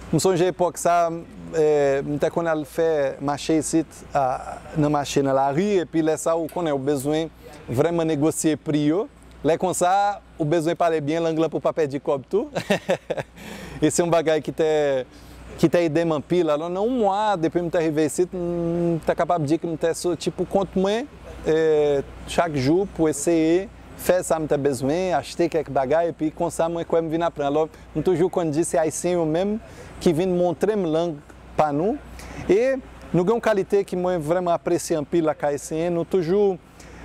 M sonje epòk sa, e, m te konn al fè mache isit, a, nan mache nan lari, epi lè sa, ou konnen, ou bezwen vrèman negosye pri yo. Lè konsa, ou bezwen pale byen lang lan pou w pa pèdi kòb tou. E se yon bagay ki te, ki te ede m anpil. Alò, nan yon mwa, depi m te rive isit, m te kapab di ke m te soti pou kont mwen, e, chak jou pou eseye fè sa m te bezwen, achte kèk bagay, epi konsa mwen kwè m vin aprann. Alò, m toujou konn di se Ayisyen yo menm ki vin montre m lang pa nou. E nou gen yon kalite ki mwen vrèman apresye anpil ak Ayisyen, nou toujou,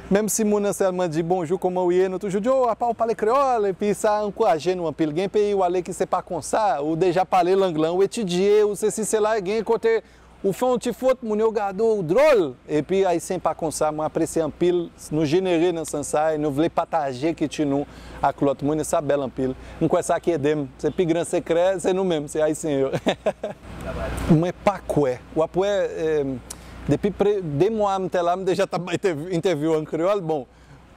menm si moun nan sèlman di bonjou, kòman w ye, nou toujou di, o, apa w pale kreyòl, epi sa ankouraje nou anpil. Gen peyi w ale ki se pa konsa, ou deja pale lang lan, ou etidye, ou sesi sela, gen kote ou fè yon ti fot, moun yo gade w dwòl. Epi Ayisyen pa konsa, mwen apresye anpil, nou jenere nan sans sa, e nou vle pataje kilti nou ak lòt moun, e sa bèl anpil. M kwè sa ki ede m, se pi gran sekrè, se nou menm, se Ayisyen yo. Mwen pa kwè. W ap wè, e, depi pre, de mwa m te la, m deja t ap bay entèv-, entèvyou an kreyòl. Bon,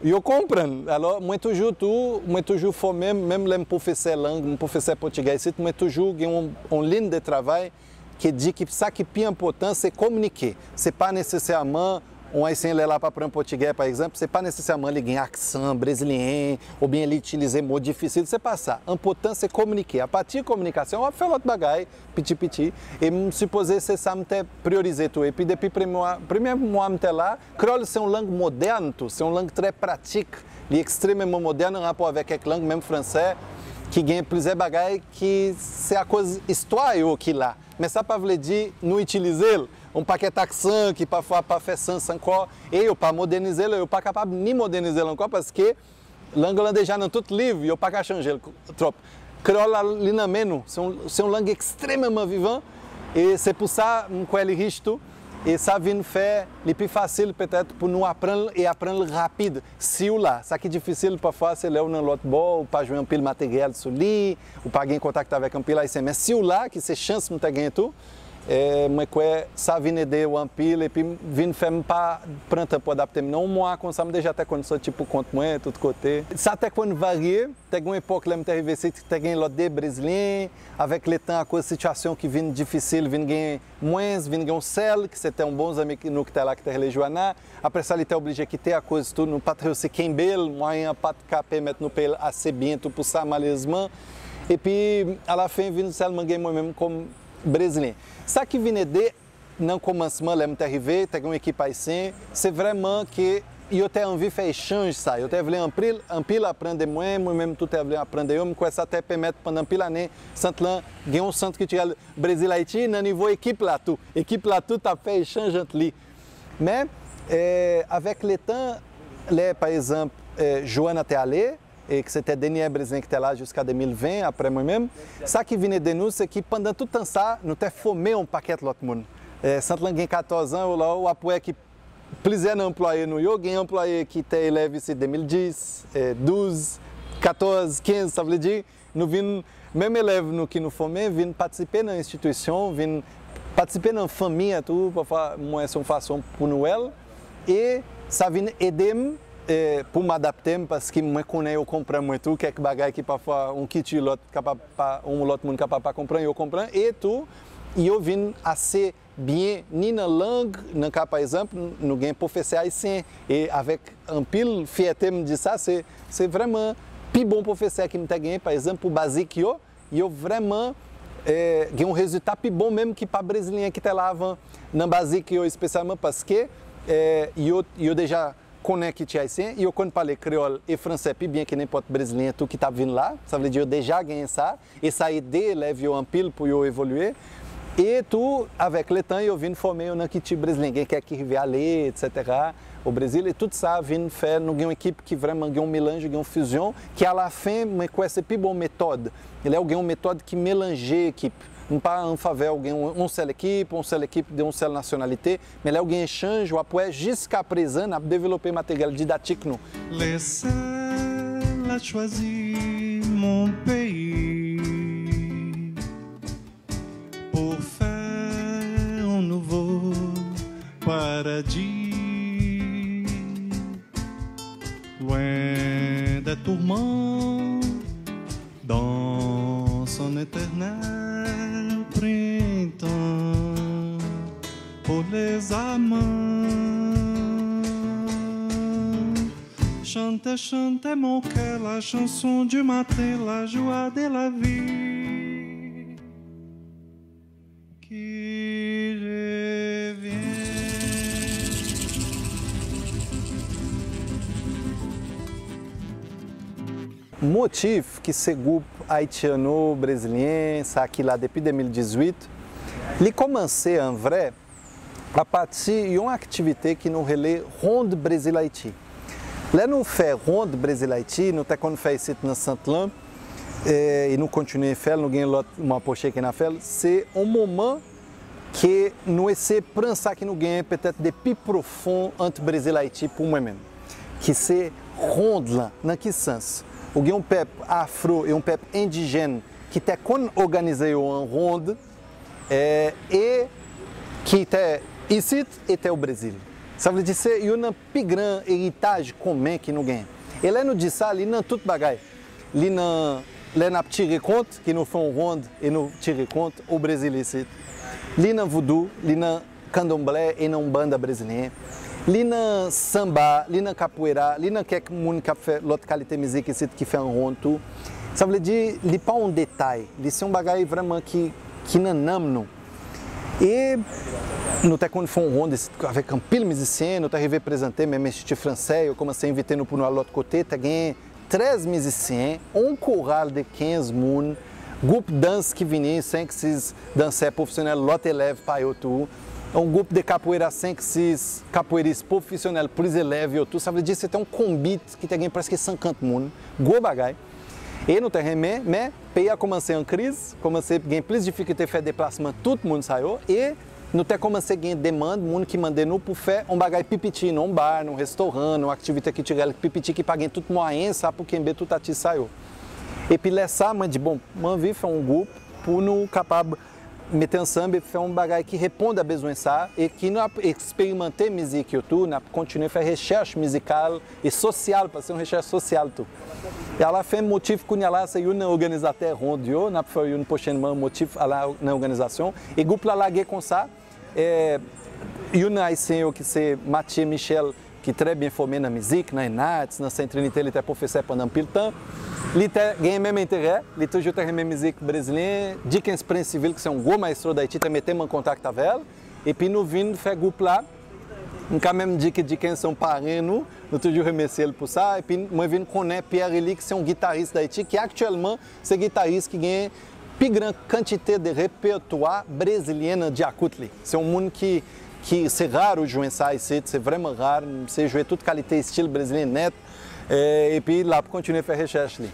yo konprann. Alò, mwen toujou tou, mwen toujou fòme m, menm lè m pwofesè lang, m pwofesè pòtigè isit, mwen toujou gen yon, yon liy de travay ki di ki sa ki pi enpòtan, se kominike. Se pa nesesèman, yon Ayisyen lè l ap aprann pòtigè, pa egzanp, se pa nesesèman li gen aksan brezilyen, oubyen li itilize mo difisil, se pa sa. Enpòtan, se kominike. Apati kominikasyon, w ap fè lòt bagay, piti piti. E m sipoze se sa m te priyorize tou. Epi depi premye mwa, premye mwa m te la, kreyòl se yon lang modèn tou, se yon lang trè pratik. Li ekstrememan modèn an rapò avèk kèk lang, menm fransè, ki gen plizyè bagay ki se akoz istwa yo ki la. Men sa pa vle di nou itilize l. Yon pakèt aksan ki pafwa pa fè sans ankò, e yo pa modènize l, yo pa kapab ni modènize l ankò, paske lang lan deja nan tout liv, yo pa ka chanje l twòp. Kreyòl la, li nan men nou. Se yon, se yon lang ekstrememan vivan, e se pou sa m kwè li rich tou. E sa vin fè li pi fasil petèt pou nou aprann l e aprann l rapid. Si w la, sa ki difisil pafwa, se lè w nan lòt bò, ou pa jwenn anpil materyèl sou li, ou pa gen kontak avèk anpil Ayisyen. Men si w la, ki se chans m te gen tou, e mwen kwè sa vin ede w anpil, epi vin fè m pa pran tan pou adapte m. Nan yon mwa konsa, m deja te konn soti pou kont mwen, tout kote. Sa te konn varye, te gen yon epòk lè m te rive isit, te gen lòt de Brezilyen, avèk letan, akoz sitiyasyon ki vin difisil, vin gen mwens, vin gen yon sèl, ki se te yon bon zanmi ki, nou ki te la, ki te rele Joana. Apre sa, li te oblije kite akoz tou nou pa t reyisi kenbe l, mwayen an pa t ka pèmèt nou peye l ase byen tou pou sa, malerezman. Epi, alafen, vin sèlman gen mwen menm kòm Brezilyen. Sa ki vin ede, nan kòmansman, lè m te rive, te gen yon ekip ayisyen, se vrèman ke yo te anvi fè echanj sa. Yo te vle anpil, anpil aprann de mwen, mwen menm tou te vle aprann de yo. M kwè sa te pèmèt, pandan anpil ane, sant lan gen yon sant kiltirèl Brezil Ayiti nan nivo ekip la tou. Ekip la tou t ap fè echanj ant li. Men, e, avèk letan, lè, pa egzanp, e, Joana te ale, e ki se te dènye Brezilyen ki te la jiska de mil ven, apre mwen menm, sa ki vin ede nou, se ki pandan tout tan sa, nou te fòme yon pakèt lòt moun. E, sant lan gen katòz an, w la, w ap wè ki plizyè nan anplwaye nou yo, gen anplwaye ki te elèv isit de mil dis, e, douz, katòz, kenz, sa vle di, nou vin, menm elèv nou ki nou fòme, vin patisipe nan enstitisyon, vin patisipe nan fanmi an tou, pafwa, mwen, se yon fason pou nou wè l. E sa vin ede m, e, pou m adapte m, paske mwen konnen yo konprann mwen tou, kèk bagay ki pafwa yon kilti lòt kapab pa, yon lòt moun kapab pa konprann, yo konprann. E tou, yo vin ase byen ni nan lang, nan ka pa egzanp, n-, nou gen pwofesè ayisyen, e avèk anpil fyète m di sa, se, se vrèman pi bon pwofesè ke m te genyen, pa egzanp, pou bazik yo, yo vrèman, e, gen yon rezilta pi bon menm ki pa brezilyen ki te la avan nan bazik yo, espesyalman paske, e, yo, yo deja konnen kilti ayisyen, yo konn pale kreyòl e fransè pi byen ke nenpòt brezilyen tou ki t ap vin la. Sa vle di yo deja genyen sa, e sa ede elèv yo anpil pou yo evolye. E tou, avèk letan, yo vin fòme yo nan kilti brezilyen. Gen kèk ki rive ale, etsetera, o Brezil. E tout sa vin fè nou gen yon ekip ki vrèman gen yon melanj, gen yon fizyon, ki alafen, mwen kwè se pi bon metòd. Lè w gen yon metòd ki melanje ekip. M pa an favè ou gen yon, yon sèl ekip, yon sèl ekip de yon sèl nasyonalite, men lè ou gen echanj, w ap wè jiskaprezan n ap develope materyèl didaktik nou. Les seuls à choisir mon pays pour faire un nouveau paradis, loin des tourments, dans un éternel printemps pour les amants. Chante, chante, mon cœur, la chanson du matin, la joie de la vie qui revient. Motif, ki se gwoup ayitiyano-brezilyen sa ki la depi de mil dizuit, li kòmanse an vrè apati yon aktivite ki nou rele Ronde Brésil Haïti. Lè nou fè Ronde Brésil Haïti, nou te konn fè isit nan sant lan, e, e nou kontinye fè l, nou gen lòt mwa pwochen ke n a fè l. Se yon moman ke nou eseye pran sa ke nou genyen petèt de pi pwofon ant Brezil Ayiti pou mwen menm, ki se ronn lan. Nan ki sans? Ou gen yon pèp afro e yon pèp endijèn ki te konn òganize yo an ronn, e, e ki te isit e te o Brezil. Sa vle di se youn nan pi gran eritaj komen ke nou genyen. E lè nou di sa, li nan tout bagay. Li nan, lè n ap tire kont, ke nou fè yon ronn e nou tire kont o Brezil isit. Li nan voudou, li nan kandomblé e nan yon banda brezilyen. Li nan sanba, li nan kapwera, li nan kèk moun k ap fè lòt kalite mizik isit ki fè yon ronn tou. Sa vle di, li pa yon detay. Li se yon bagay vrèman ki, ki nan nanm nou. E nou te konn fè yon ronn isit avèk anpil mizisyen, nou te rive prezante menm Enstiti Fransè, yo kòmanse envite nou pou nou al lòt kote, te gen trèz mizisyen, yon koral de kenz moun, gwoup dans ki vini, senk, sis dansè pwofesyonèl, lòt elèv pa yo tou, yon gwoup de kapwera, senk, sis kapweris pwofesyonèl, plis elèv yo tou. Sa vle di, se te yon konbit ki te gen prèske senkant moun. Gwo bagay. E nou te renmen, men peyi a kòmanse an kriz, kòmanse gen plis difikilte fè deplasman tout moun sa yo, e nou te kòmanse gen demann, moun ki mande nou pou fè yon bagay pi piti, nan yon bar, nan yon restoran, nan yon aktivite kiltirèl pi piti ki pa gen tout mwayen sa pou kenbe tout atis sa yo. Epi lè sa, mwen di, bon, mwen anvi fè yon gwoup pou nou kapab mete ansanm e fè yon bagay ki reponn a bezwen sa, e ki nou ap eksperimante mizik yo tou, n ap kontinye fè rechèch mizikal e sosyal, paske se yon rechèch sosyal tou. E alafen, Motif, kounye a la, se youn nan òganizatè ronn yo, n ap fè youn pwochènman, Motif ala nan òganizasyon. E gwoup la lage konsa, e, youn nan ayisyen yo ki se Mathieu Michel, ki trè byen fòme nan mizik, nan Enarts, nan Sainte Trinité, li te pwofesè pandan anpil tan. Li te gen menm enterè, li toujou te renmen mizik brezilyen. Dickens Prince Civil, ki se yon gwo maestro d Ayiti, te mete m an kontak avè l. Epi nou vin fè gwoup la. M ka menm di ke Dickens se yon parenn nou. Nou toujou remèsye l pou sa. Epi mwen vin konnen Pierre Élie, ki se yon gitaris d Ayiti, ki aktyèlman se gitaris ki gen pi gran kantite de repètwa brezilyen nan djakout li. Se yon moun ki, ki, se ra ou jwenn sa isit, se vrèman ra, se jwe tout kalite estil brezilyen nèt, e, epi l ap kontinye fè rechèch li.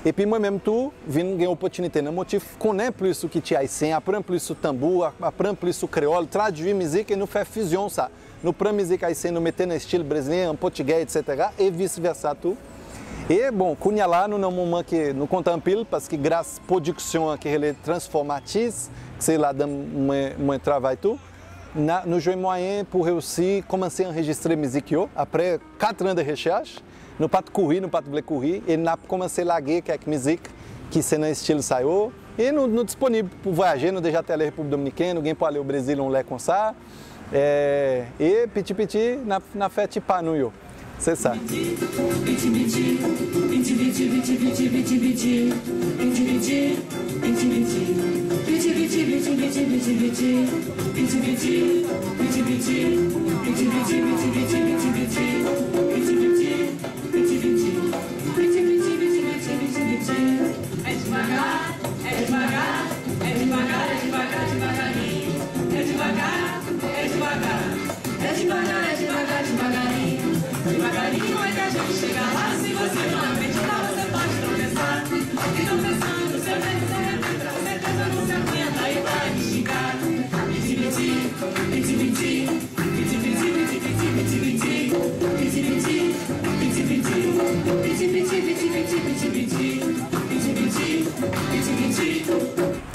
Epi mwen menm tou, vin gen opòtinite nan Motif, konnen plis sou kilti ayisyen, aprann plis sou tanbou, ap-, aprann plis sou kreyòl, tradui mizik e nou fè fizyon sa. Nou pran mizik ayisyen, nou mete nan estil brezilyen, an pòtigè, etsetera, e vis vèsa tou. E bon, kounye a la, nou nan moman ke nou kontan anpil, paske gras pwodiksyon an ki rele Transformatis, se ladan mwen, mwen travay tou, na, nou jwenn mwayen pou reyisi kòmanse anrejistre mizik yo, aprè kat an de rechèch, nou pa t kouri, nou pa t vle kouri, e n ap kòmanse lage kèk mizik ki se nan estil sa yo. E nou, nou disponib pou vwayaje, nou deja te ale Repiblik Dominiken, nou gen pou ale o Brezil yon lè konsa. E, e piti piti, n ap, n ap fè ti pa nou yo. Se sa.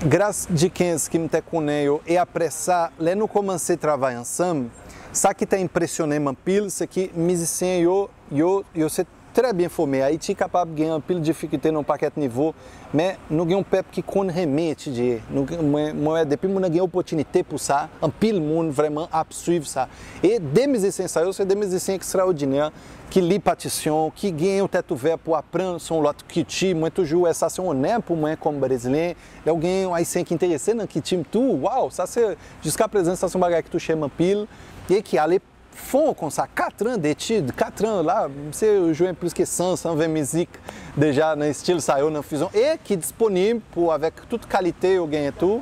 Gras Dickens ki m te konnen yo, e apre sa, lè nou kòmanse travay ansanm, sa ki te enpresyonnen m anpil, se ki mizisyen yo, yo, yo se trè byen fòme. Ayiti kapab gen anpil difikilte nan yon pakèt nivo, men nou gen yon pèp ki konn renmen etidye. Nou gen, mwen, mwen wè depi moun nan gen opòtinite pou sa, anpil moun vrèman ap swiv sa. E de mizisyen sa yo, se de mizisyen ekstraòdinè, ki li patisyon, ki gen yon tèt ouvè pou aprann, se yon lòt kilti. Mwen toujou wè sa se yon onè pou mwen kòm Brezilyen. Lè w gen yon Ayisyen ki enterese nan kilti m tou, waw, sa se, jiska prezan, sa se yon bagay ki touche m anpil e ki ale fon konsa. Kat an detid, kat an la, misye jwe plis ke san, san ven mizik deja nan estil sa yo, nan fizyon, e ki disponib pou, avèk tout kalite yo genyen tou.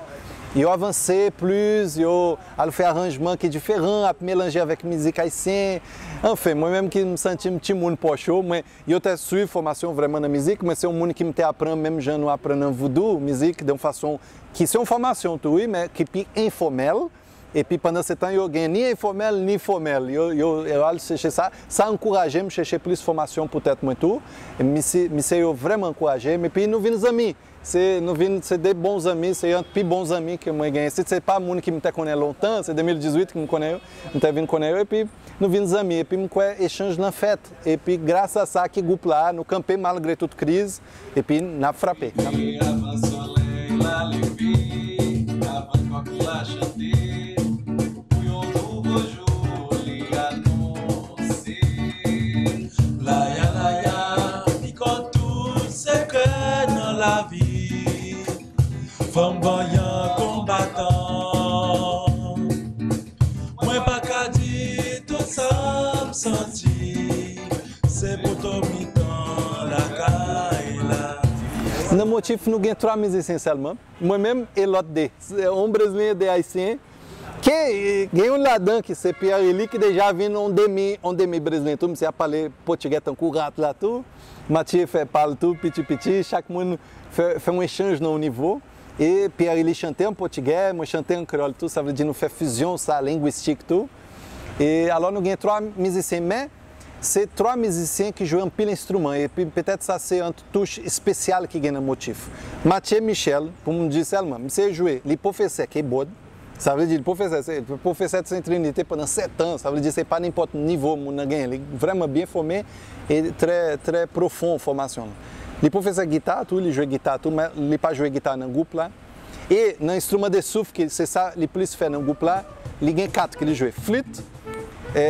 Yo avanse plis, yo al fè aranjman ki diferan, ap melanje avèk mizik ayisyen. Anfen, mwen menm ki m santi m timoun pòch yo, mwen, yo te swiv fòmasyon vrèman nan mizik, mwen se yon moun ki m te aprann menm jan nou aprann nan voudou, mizik de yon fason ki se yon fòmasyon tou, wi, men ki pi enfòmèl. Epi pandan se tan, yo gen ni enfòmèl, ni fòmèl. Yo, yo, yo al chèche sa. Sa ankouraje m chèche plis fòmasyon pou tèt mwen tou. E misye, misye yo vrèman ankouraje m. Epi nou vin zanmi. Se, nou vin, se de bon zanmi, se yon pi bon zanmi ke mwen genyen. Si se pa moun ki m te konnen lontan, se de mil dizuit ke m konnen yo, m te vin konnen yo, epi nou vin zanmi, epi m kwè echanj lan fèt. Epi gras a sa ki gwoup la, nou kanpe malgre tout kriz, epi n ap frape. Avan solèy la leve, avan kòk la chante, pou yon nouvo jou li anonse. Laya, laya, li konn tout sekrè nan lavi. Fanm vanyan konbatan. Mwen pa ka di tout sa m santi. Se poto mitan lakay la. Nan Motif, nou gen twa mizisyen sèlman. Mwen menm e lòt de. Se yon Brezilyen e de Ayisyen. Ke, gen youn ladan ki se Pierre Elie ki deja vin on demi, on demi Brezilyen tou. Misye ap pale pòtigè tankou rat la tou. Mathieu fè pa l tou, piti piti. Chak moun fè, fè yon echanj nan yon nivo. E Pierre Elie chante an pòtigè, mwen chante an kreyòl tou. Sa vle di nou fè fizyon sa, lengwistik tou. E alò nou gen twa mizisyen, men se twa mizisyen ki jwe anpil enstriman, epi petèt sa se yon touch espesyal ki gen nan Motif. Mathieu Michel, pou m di sèlman, misye jwe, li pwofesè keyboard, sa vle di li pwofesè, se pwofesè Sainte Trinité pandan sèt an, sa vle di se pa nenpòt nivo moun nan genyen, li vrèman byen fòme e trè, trè pwofon fòmasyon l. Li pwofesè gita tou, li jwe gita tou, men li pa jwe gita nan gwoup la. E nan enstriman de souf, ki se sa li plis fè nan gwoup la, li gen kat ke li jwe. Flit, e,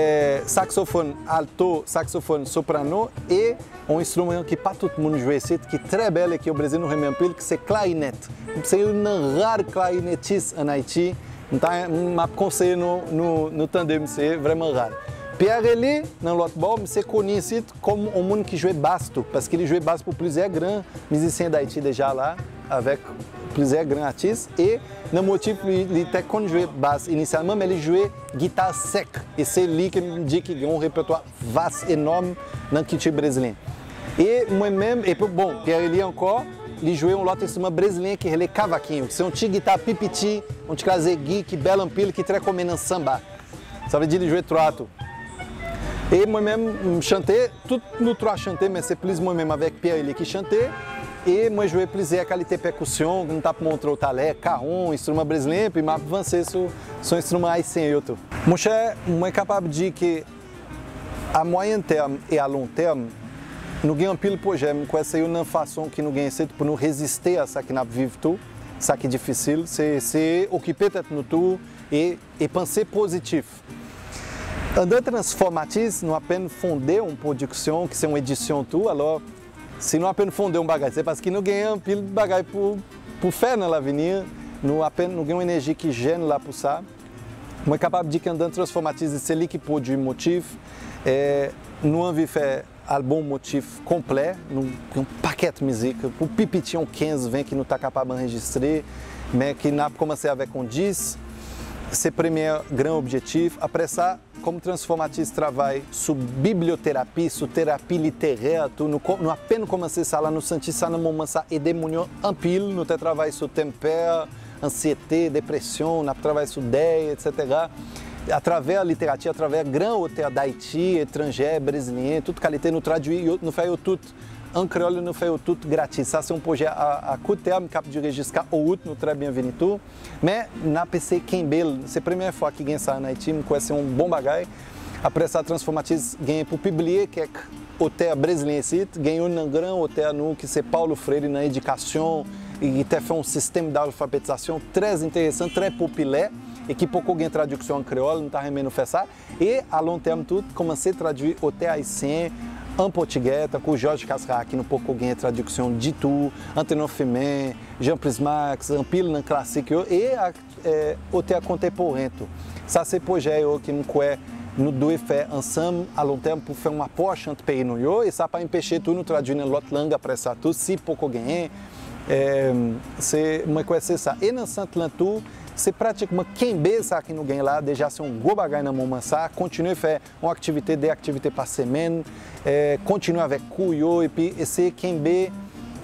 saksofòn alto, saksofòn soprano, e yon enstriman ki pa tout moun jwe isit, ki trè bèl e ki o Brezil nou renmen anpil, ki se klarinèt. Se youn nan ra klarinetis ann Ayiti. M ta, m ap konseye nou, nou, nou tande misye, vrèman ra. Pierre Elie, nan lòt bò, misye koni isit kòm yon moun ki jwe bas tou, paske li jwe bas pou plizyè gran mizisyen Dayiti deja la, avèk plizyè gran atis. E nan Motif, li, li te konn jwe bas inisyalman, men li jwe gita sèk. E se li ke m di ki gen yon repètwa vas, enòm nan kilti brezilyen. E mwen menm, epi bon, Pierre Elie ankò, li jwe yon lòt enstriman brezilyen ki rele kavakinho. Se yon ti gita pi piti, yon ti kaz egi ki bèl anpil, ki trè komen nan sanba. Sa vle di li jwe twa tou. E mwen menm, m chante, tout nou twa chante, men se plis mwen menm avèk Pierre Elie ki chante. E mwen jwe plizyè kalite pèkisyon, m t ap montre w talè, kawon, enstriman brezilyen, epi m ap vanse sou, sou enstriman ayisyen yo tou. Monchè, mwen kapab di ke a mwayen tèm e a lon tèm, nou gen anpil pwojè. M kwè se youn nan fason ki nou gen isit pou nou reziste a sa ki n ap viv tou, sa ki difisil, se eseye okipe tèt nou tou e, e panse pozitif. Anndan Transfòmatis, nou apèn fonde yon pwodiksyon ki se yon edisyon tou. Alò, si nou apèn fonde yon bagay, se paske nou gen anpil bagay pou, pou fè nan lavini. Nou apèn, nou gen yon enèji ki jèn la pou sa. Mwen kapab di ke Anndan Transfòmatis, se li ki pwodui Motif. E nou anvi fè albòm Motif konplè. Nou gen yon pakèt mizik, pou pi piti yon kenz, ven ki nou ta kapab anrejistre, men ki n ap kòmanse avèk yon dis. Se premyè gran objektif. Apre sa, kòm Transfòmatis travay sou bibliyoterapi, sou terapi literè tou, nou kò-, nou apèn kòmanse sa la, nou santi sa nan moman sa ede moun yo anpil. Nou te travay sou tèm pè, ansyete, depresyon, n ap travay sou dèy, etsetera. Atravè literati, atravè gran otè Dayiti, etranjè, brezilyen, tout kalite, nou tradui yo, nou fè yo tout an kreyòl, nou fè yo tout gratis. Sa se yon pwojè a, a kout tèm k ap dire jiska out, nou trè byenvini tou. Men, n ap eseye kenbe l. Se premyè fwa ki gen sa ann Ayiti, m kwè se yon bon bagay. Apre sa, Transformatis genyen pou pibliye kèk otè brezilyen isit. Gen youn nan gran otè nou ki se Paulo Freire nan edikasyon, ki te fè yon sistèm d'alfabetizasyon trè enteresan, trè popilè, e ki poko gen tradiksyon an kreyòl. M ta renmen nou fè sa. E a lon tèm tou, kòmanse tradui otè ayisyen an pòtigè, tankou Georges Cascara, ki nou poko gen tradiksyon ditou, Antenor Firmin, Jean Price Max, anpil nan klasik yo, e ak, eh, otè kontemporen tou. Sa se pwojè yo ki m kwè nou dwe fè ansanm a lon tèm pou fè yon apwòch ant peyi nou yo, e sa pa enpeche tou nou tradui nan lòt lang apre sa tou, si poko genyen. Eh, se, mwen kwè se sa. E nan sant lan tou, se pratikman kenbe sa ki nou gen la, deja se yon gwo bagay nan moman sa, kontinye fè yon aktivite, de aktivite pa semèn, eh, kontinye avèk kou yo, epi eseye kenbe,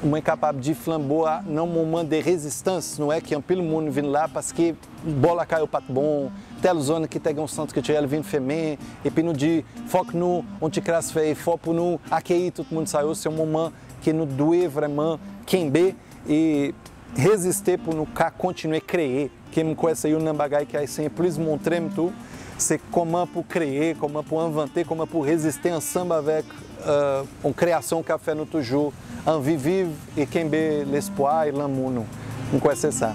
mwen kapab di, flanbo a nan moman de rezistans. Nou wè ki anpil moun vin la paske bò lakay yo pa t bon, tèl zòn ki te gen yon sant kiltirèl vin fèmen, epi nou di, fòk nou, yon ti kras fè efò pou nou akeyi tout moun sa yo. Se yon moman ke nou dwe vrèman kenbe e reziste pou nou ka kontinye kreye. Ke m kwè se youn nan bagay ke Ayisyen plis montre m tou, se kòman pou kreye, kòman pou envante, kòman pou reziste ansanm avèk, euh, yon kreyasyon k ap fè nou toujou anvi viv e kenbe lespwa e lanmou nou. M kwè se sa.